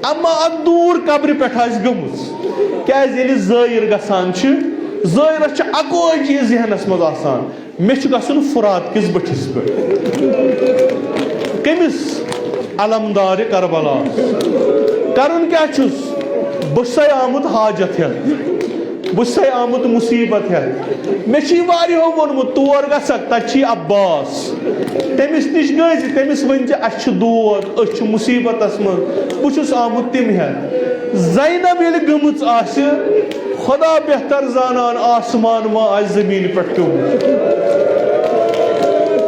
اما اتھ دوٗر قبرِ پٮ۪ٹھ آسہِ گٔمٕژ۔ کیٛازِ ییٚلہِ زٲیِر گژھان چھِ، زٲیِرس چھِ اکوے چیٖز ذہنس منٛز آسان، مےٚ چھُ گژھُن فرات کِس بٔٹھِس پٮ۪ٹھ۔ کٔمِس؟ علمدارِ کربلا۔ کرُن کیٛاہ چھُس؟ بہٕ چھُسَے آمُت حاجت ہٮ۪تھ، بہٕ چھُسَے آمُت مُصیٖبت ہٮ۪تھ۔ مےٚ چھُے واریاہو ووٚنمُت، تور گژھکھ، تَتہِ چھُے عباس۔ تٔمِس نِش گٔژھۍ، تٔمِس ؤنۍ زِ، اَسہِ چھُ دود، أسۍ چھِ مُصیٖبتَس منٛز، بہٕ چھُس آمُت تِم ہٮ۪تھ۔ زینب ییٚلہِ گٔمٕژ آسہِ، خۄدا بہتر زانان آسمان ما آسہِ زٔمیٖنہِ پٮ۪ٹھ پیوٚمُت۔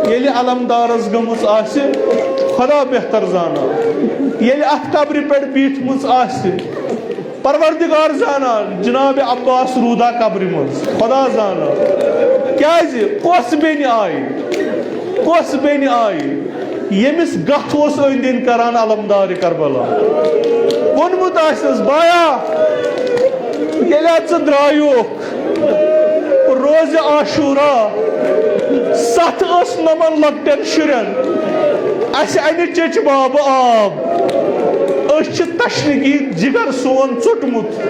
ییٚلہِ علمدارس گٔمٕژ آسہِ، خۄدا بہتر زانان۔ ییٚلہِ اتھ قبرِ پٮ۪ٹھ بیٖٹھمٕژ آسہِ، پروردگار زانان، جناب عباس روٗدا قبرِ منٛز، خۄدا زانان۔ کیٛازِ؟ کۄس بیٚنہِ آیہِ؟ کۄس بیٚنہِ آیہِ؟ ییٚمِس گَتھ اوس أنٛدۍ أنٛدۍ کران علمدارِ کربلا۔ ووٚنمُت آسٮ۪س، بایا، ییٚلہِ ژٕ درٛایوکھ روزِ عاشورا، ستھ ٲس نۄمن لۄکٹٮ۪ن شُرٮ۪ن، اَسہِ اَنہِ چیٚچہِ بابہٕ آب، أسۍ چھِ تشنگی جگر سون ژوٚٹمُت،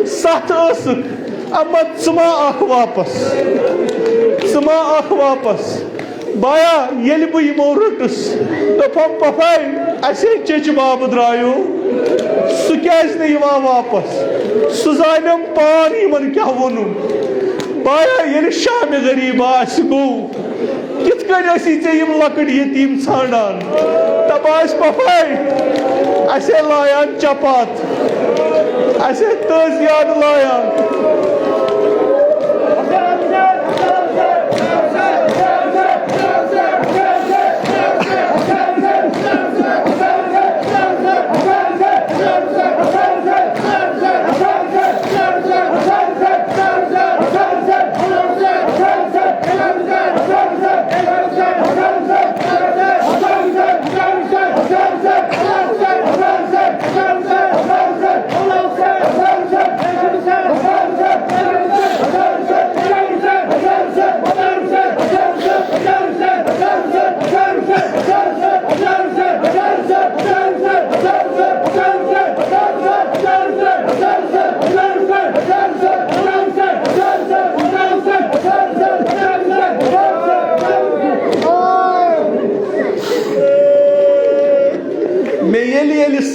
ستھ ٲسٕکھ، اما ژٕ ما اکھ واپس، ژٕ ما اکھ واپس۔ بایا، ییٚلہِ بہٕ یِمو رٔٹٕس، دوٚپہَم، پۄپھے، اَسے چیٚچہِ بابہٕ درٛایو، سُہ کیٛازِ نہٕ یِوان واپس؟ سُہ زانٮ۪م پان یِمن کیٛاہ ووٚنُم۔ بایا، ییٚلہِ شامِ غریٖب آسہِ گوٚو، کِتھ کٔنۍ ٲسی ژےٚ یِم لۄکٕٹۍ یتیٖم ژھانڈان؟ دپان ٲسۍ، پۄپھے، اَسے لایان چپات، اَسے تٲزیان لایان۔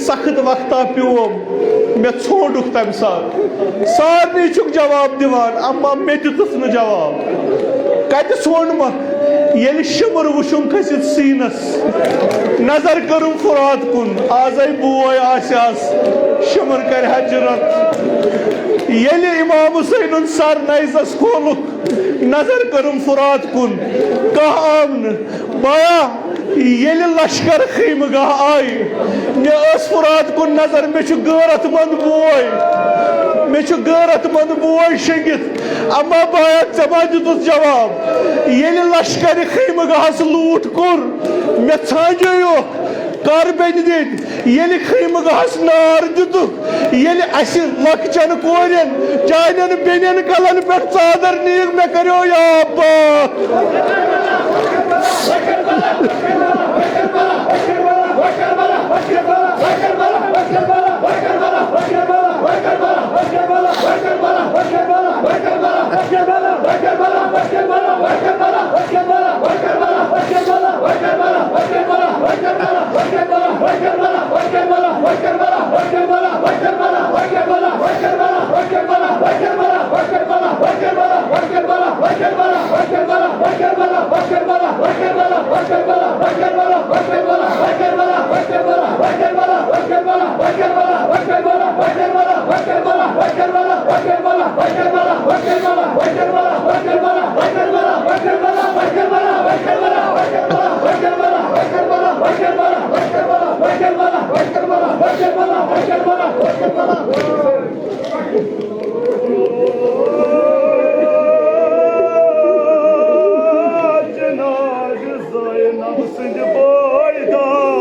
سخت وقتا پیوم، مےٚ ژھونڈُکھ تمہِ ساتہٕ۔ سارنٕے چھُکھ جواب دِوان، اما مےٚ دِتُس نہٕ جواب۔ کتہِ ژھونڈمکھ؟ ییٚلہِ شِمر وُچھُم کھٔسِتھ سیٖنس، نظر کٔرٕم فرات کُن، آزے بوے آسہِ ہس، شِمر کرِ ہا جُرت۔ ییٚلہِ امام حسینُن سر نیزس کھولُکھ، نظر کٔرٕم فرات کُن، کانٛہہ آو نہٕ۔ بایا، ییٚلہِ لشکر خیمہٕ گاہ آیہِ، مےٚ ٲس فرات کُن نظر، مےٚ چھُ غٲرت مند بوے، مےٚ چھُ غٲرت مند بوے شٔنگِتھ۔ اما بایا، ژےٚ ما دِتُتھ جواب؟ ییٚلہِ لشکر خیمہٕ گاہس لوٗٹھ کوٚر، مےٚ ژھانٛجٲیوکھ کر بیٚنہِ دِتۍ۔ ییٚلہِ خیمہٕ گاہس نار دِتُکھ، ییٚلہِ اسہِ لۄکچن کورٮ۪ن، چانٮ۪ن بیٚنٮ۪ن کلن پٮ۪ٹھ ژادر نیٖگ، مےٚ کریو یا پاک۔ جناب زینب سٕنٛدِ پٲیدٲر۔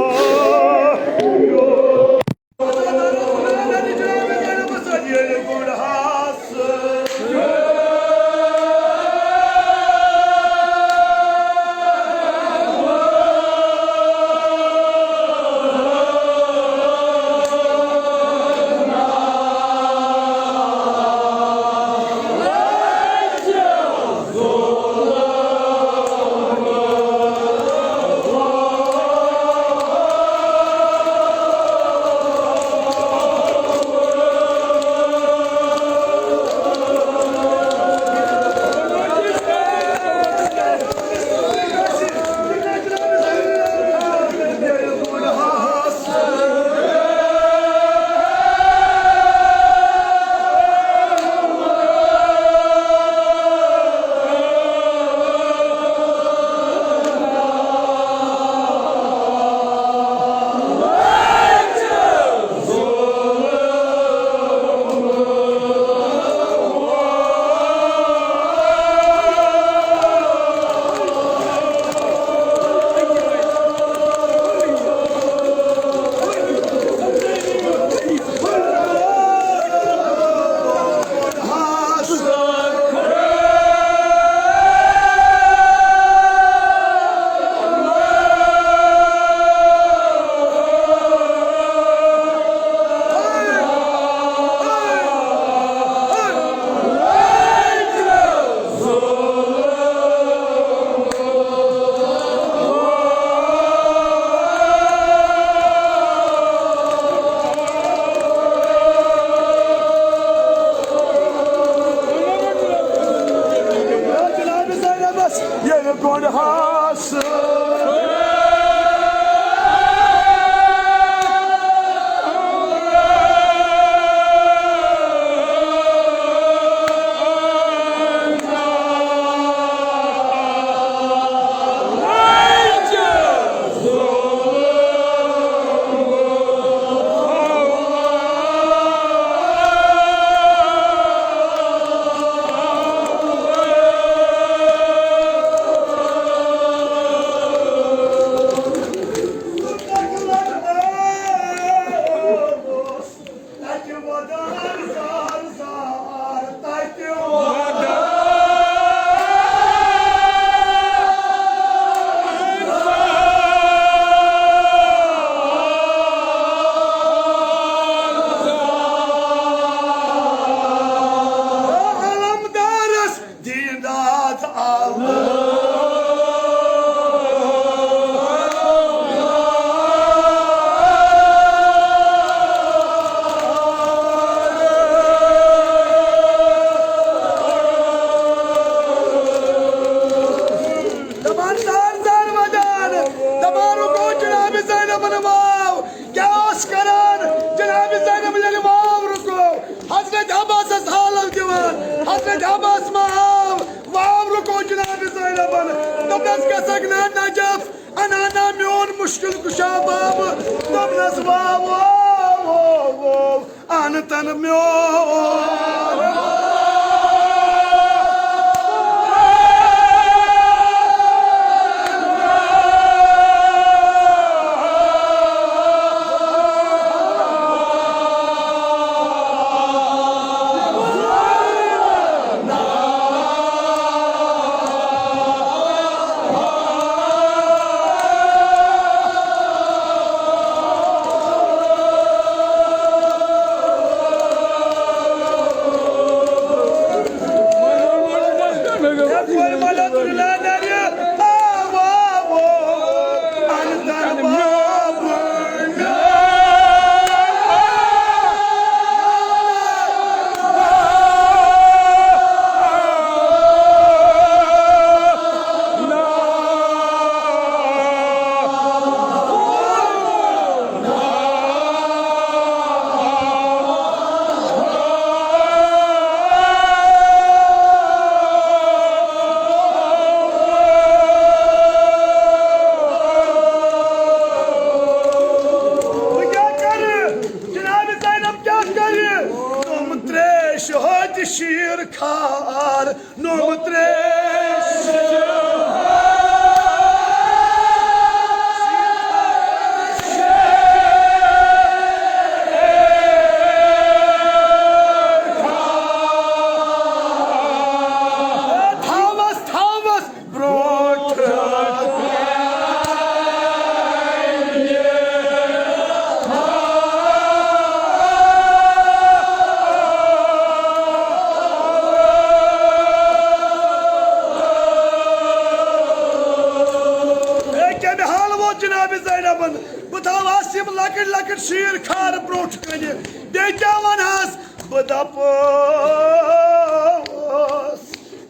شاباش، واو، واو، رُکو جناب زینبن۔ دوٚپنس، گژھکھ نا نجف، انا نا میون مشکل کشا باب۔ دوٚپنس، واو، واو، واو، واو، اہن تن میون۔ بہٕ کیٛاہ کرٕ؟ جناب زینب کیٛاہ کرِ؟ تِم تریش ہوتہِ شیٖر خار، نوٚم تریش۔ تھاوس، تھاوس برونٛٹھ۔ اے، کمہِ حال ووت جناب زینبن؟ بہٕ تھاوہس یِم لۄکٕٹۍ لۄکٕٹۍ شیٖر خار برونٛٹھ کنہِ، بیٚیہِ کیٛاہ ونہس؟ بہٕ دپہٕ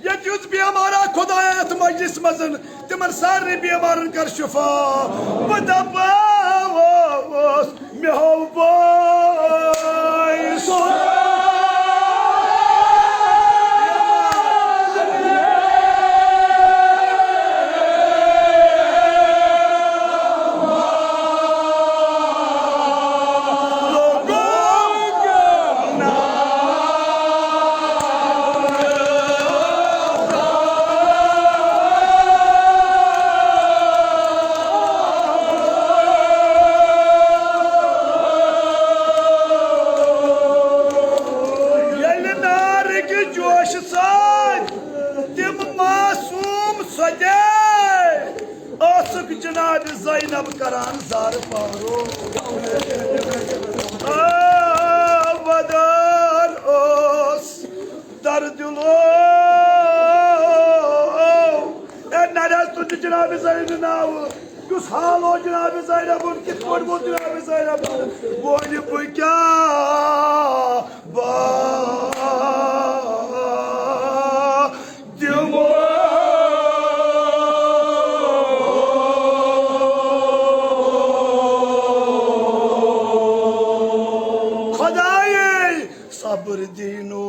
ییٚتہِ یُس بیمارا خۄدایا یتھ مجلس منٛز، تِمن سارنٕے بیمارن کر شفا۔ بہٕ دپاوس، مےٚ ہاو بٲے سُہ۔ ییٚلہِ نارٕکۍ جوشہٕ سۭتۍ تِم معصوٗم سۄدے ٲسٕکھ جناب زینب کران زارٕ پارو۔ آ، ودان اوس درد دِلو۔ اے نرس تُہۍ چھِ جناب زینب ناوٕ۔ کیُس حال اوس جناب زینبُن؟ کِتھ پٲٹھۍ ووت جناب زینبُن؟ وۄنۍ بہٕ کیٛاہ با دِمو خۄدایے صبر دِنو۔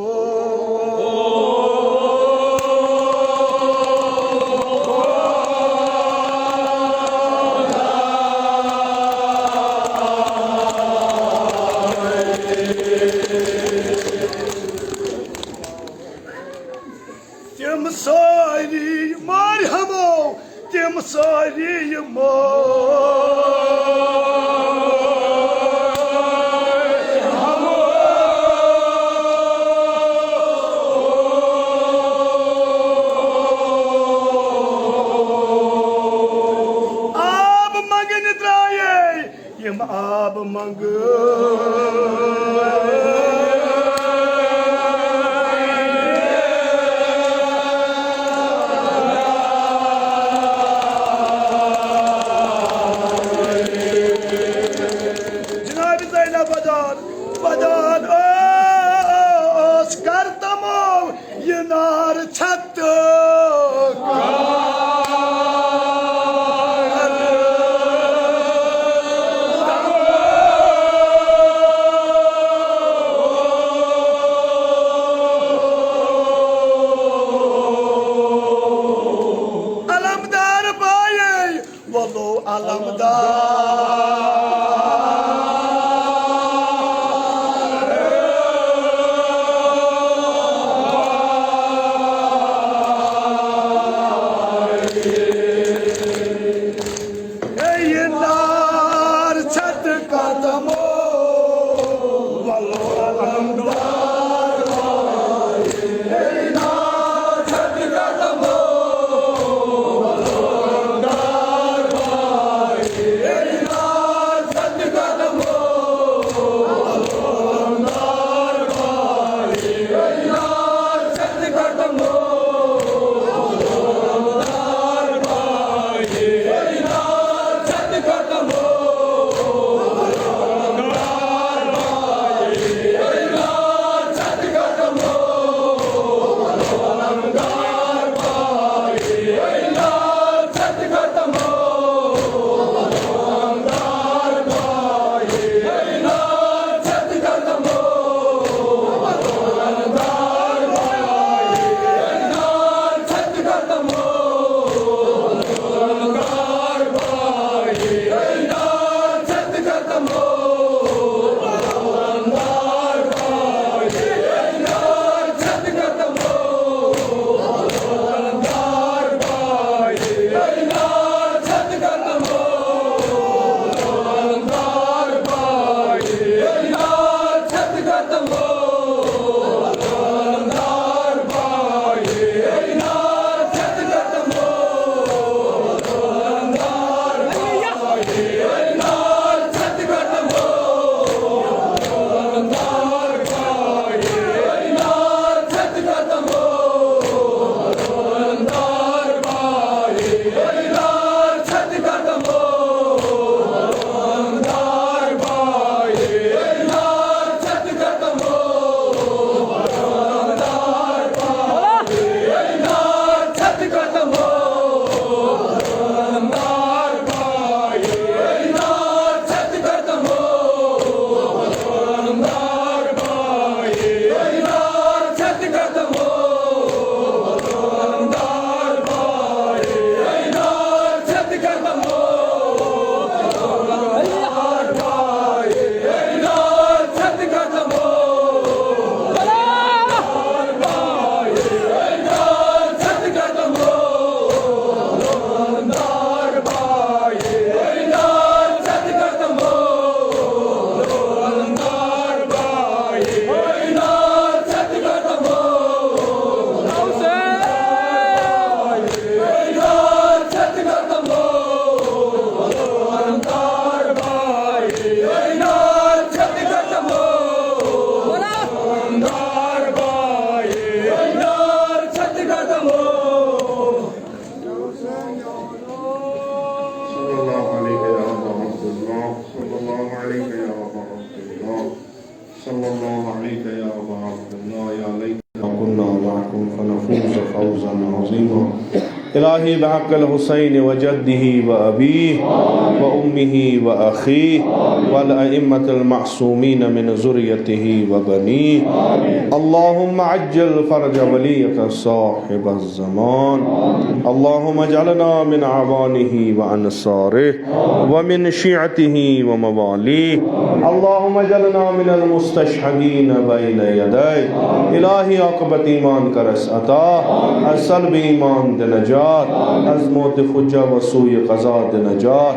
تِم سٲری مٲرۍ ہمو، تِم سٲری مٲرۍ ہمو۔ آب منٛگنہِ درٛایے یِم آب منٛگہٕ۔ جناب زینب ودان، ودان ٲس کر تمو۔ یہِ نار چھَتہٕ علمدار۔ اے نار ژھٮ۪تہٕ قدمو، ولو علمدار۔ صلى الله عليك يا أبا عبد الله، صلى الله عليك يا أبا عبد الله، صلى الله عليك يا أبا عبد الله، يا ليتنا كنا معكم فنفوز فوزا عظيما. إلهي بحق الحسين وجده وأبيه وأمه وأخيه والأئمة المعصومين من ذريته وبنيه. اللهم عجل فرج وليك صاحب الزمان. اللهم اجعلنا من أعوانه وأنصاره ومن شيعته ومواليه. اللهم اجعلنا من المستشهدين بين يديك. الٰہی عاقبت ایمان کر اسہِ عطا، از سلب ایمان دِ نجات، از موت فجأة و سوء قضا دِ نجات،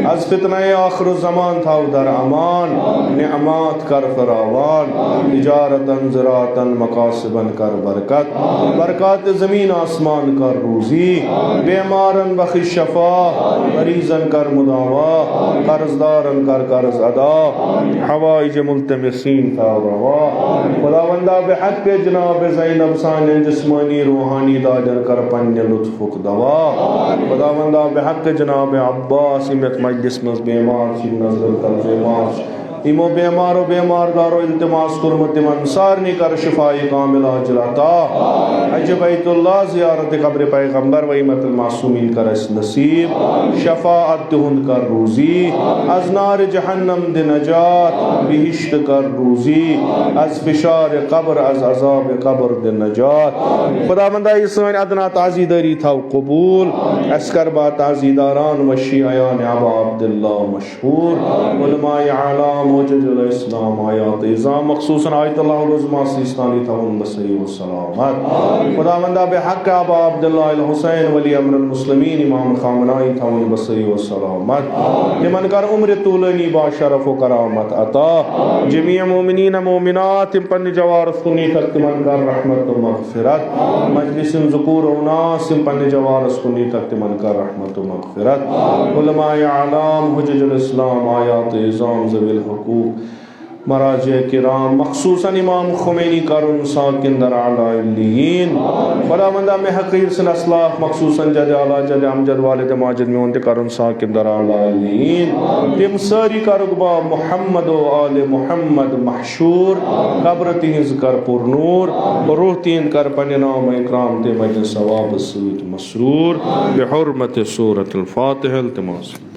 از فتنہ آخر الزمان تھاو در امان، نعمات کر فراوان، تجارتاً زراعتاً مکاسباً کر برکت، برکات زمین آسمان کر روزی، بیمارن بخش شفا، مریضن کر مداوا، قرض دارن کر قرض ادا، حوائج ملتمسین تھاو روا۔ خداوندا، بحق جناب زینب سانین جسمانی روحانی دادن کر پننہ لطفک دوا۔ خداوندا، بحق جناب عباس، یم یتھ مجلس منز بیمار چھ، نظرن تل بیمار چھ، یِمو بیمارو بیمار دارو التماس کوٚرمُت، تِمن سارنٕے کر شفاء کامل عاجل عطا۔ حج بیت اللہ، زیارت قبر پیغمبر و ائمة المعصومین کر اسہِ نصیب، شفاعت تِہُنٛد کر روزی، از نار جہنم دِ نجات، بہشت کر روزی، از فشار قبر، از عذاب قبر دِ نجات۔ خداوندا، یہِ سٲنۍ ادنا تعزیدٲری تھاو قبول، اسہِ کر با تعزیداران و شیعیان ابا عبداللہ مشہور، علماء اعلام، حجج الاسلام، آیات عظام، مخصوصاً آیت اللہ العظمیٰ سیستانی تھاوُن بصحیح و سلامت۔ خداوندا، بحق ابا عبداللہ الحسین ولی امر المسلمین امام خامنائی تھاوُن بصحیح و سلامت۔ تِمن کر عمر طولانی با شرف و کرامت عطا۔ جمیع مومنین مومنات یِم پننہِ جوارس کُن نیٖتھکھ، تِمن کر رحمت و مغفرت۔ مجلس ذکور و اناس یِم پننہِ جوارس کُن نیٖتھکھ، تِمن کر رحمت و مغفرت۔ علماء اعلام، حجج الاسلام، آیات عظام، ذوی الحقوق، مراجع کرام، مخصوصاً امام خمینی کرُن ساکن در اعلی علیین۔ خداوندا، مےٚ حقیٖر سٕنٛدۍ اسلاف، مخصوصاً جد اعلیٰ، جد امجد، والد ماجد میون تہِ کرُن ساکن در اعلی علیین۔ تِم سٲری کرُکھ با محمد و آل محمد محشور، قبر تِہنٛز کر پر نور، روح تِہنٛد کر پننہِ نام اکرام تہٕ مجد ثواب سۭتۍ مسرور۔ بحرمت سورة الفاتحہ التماس۔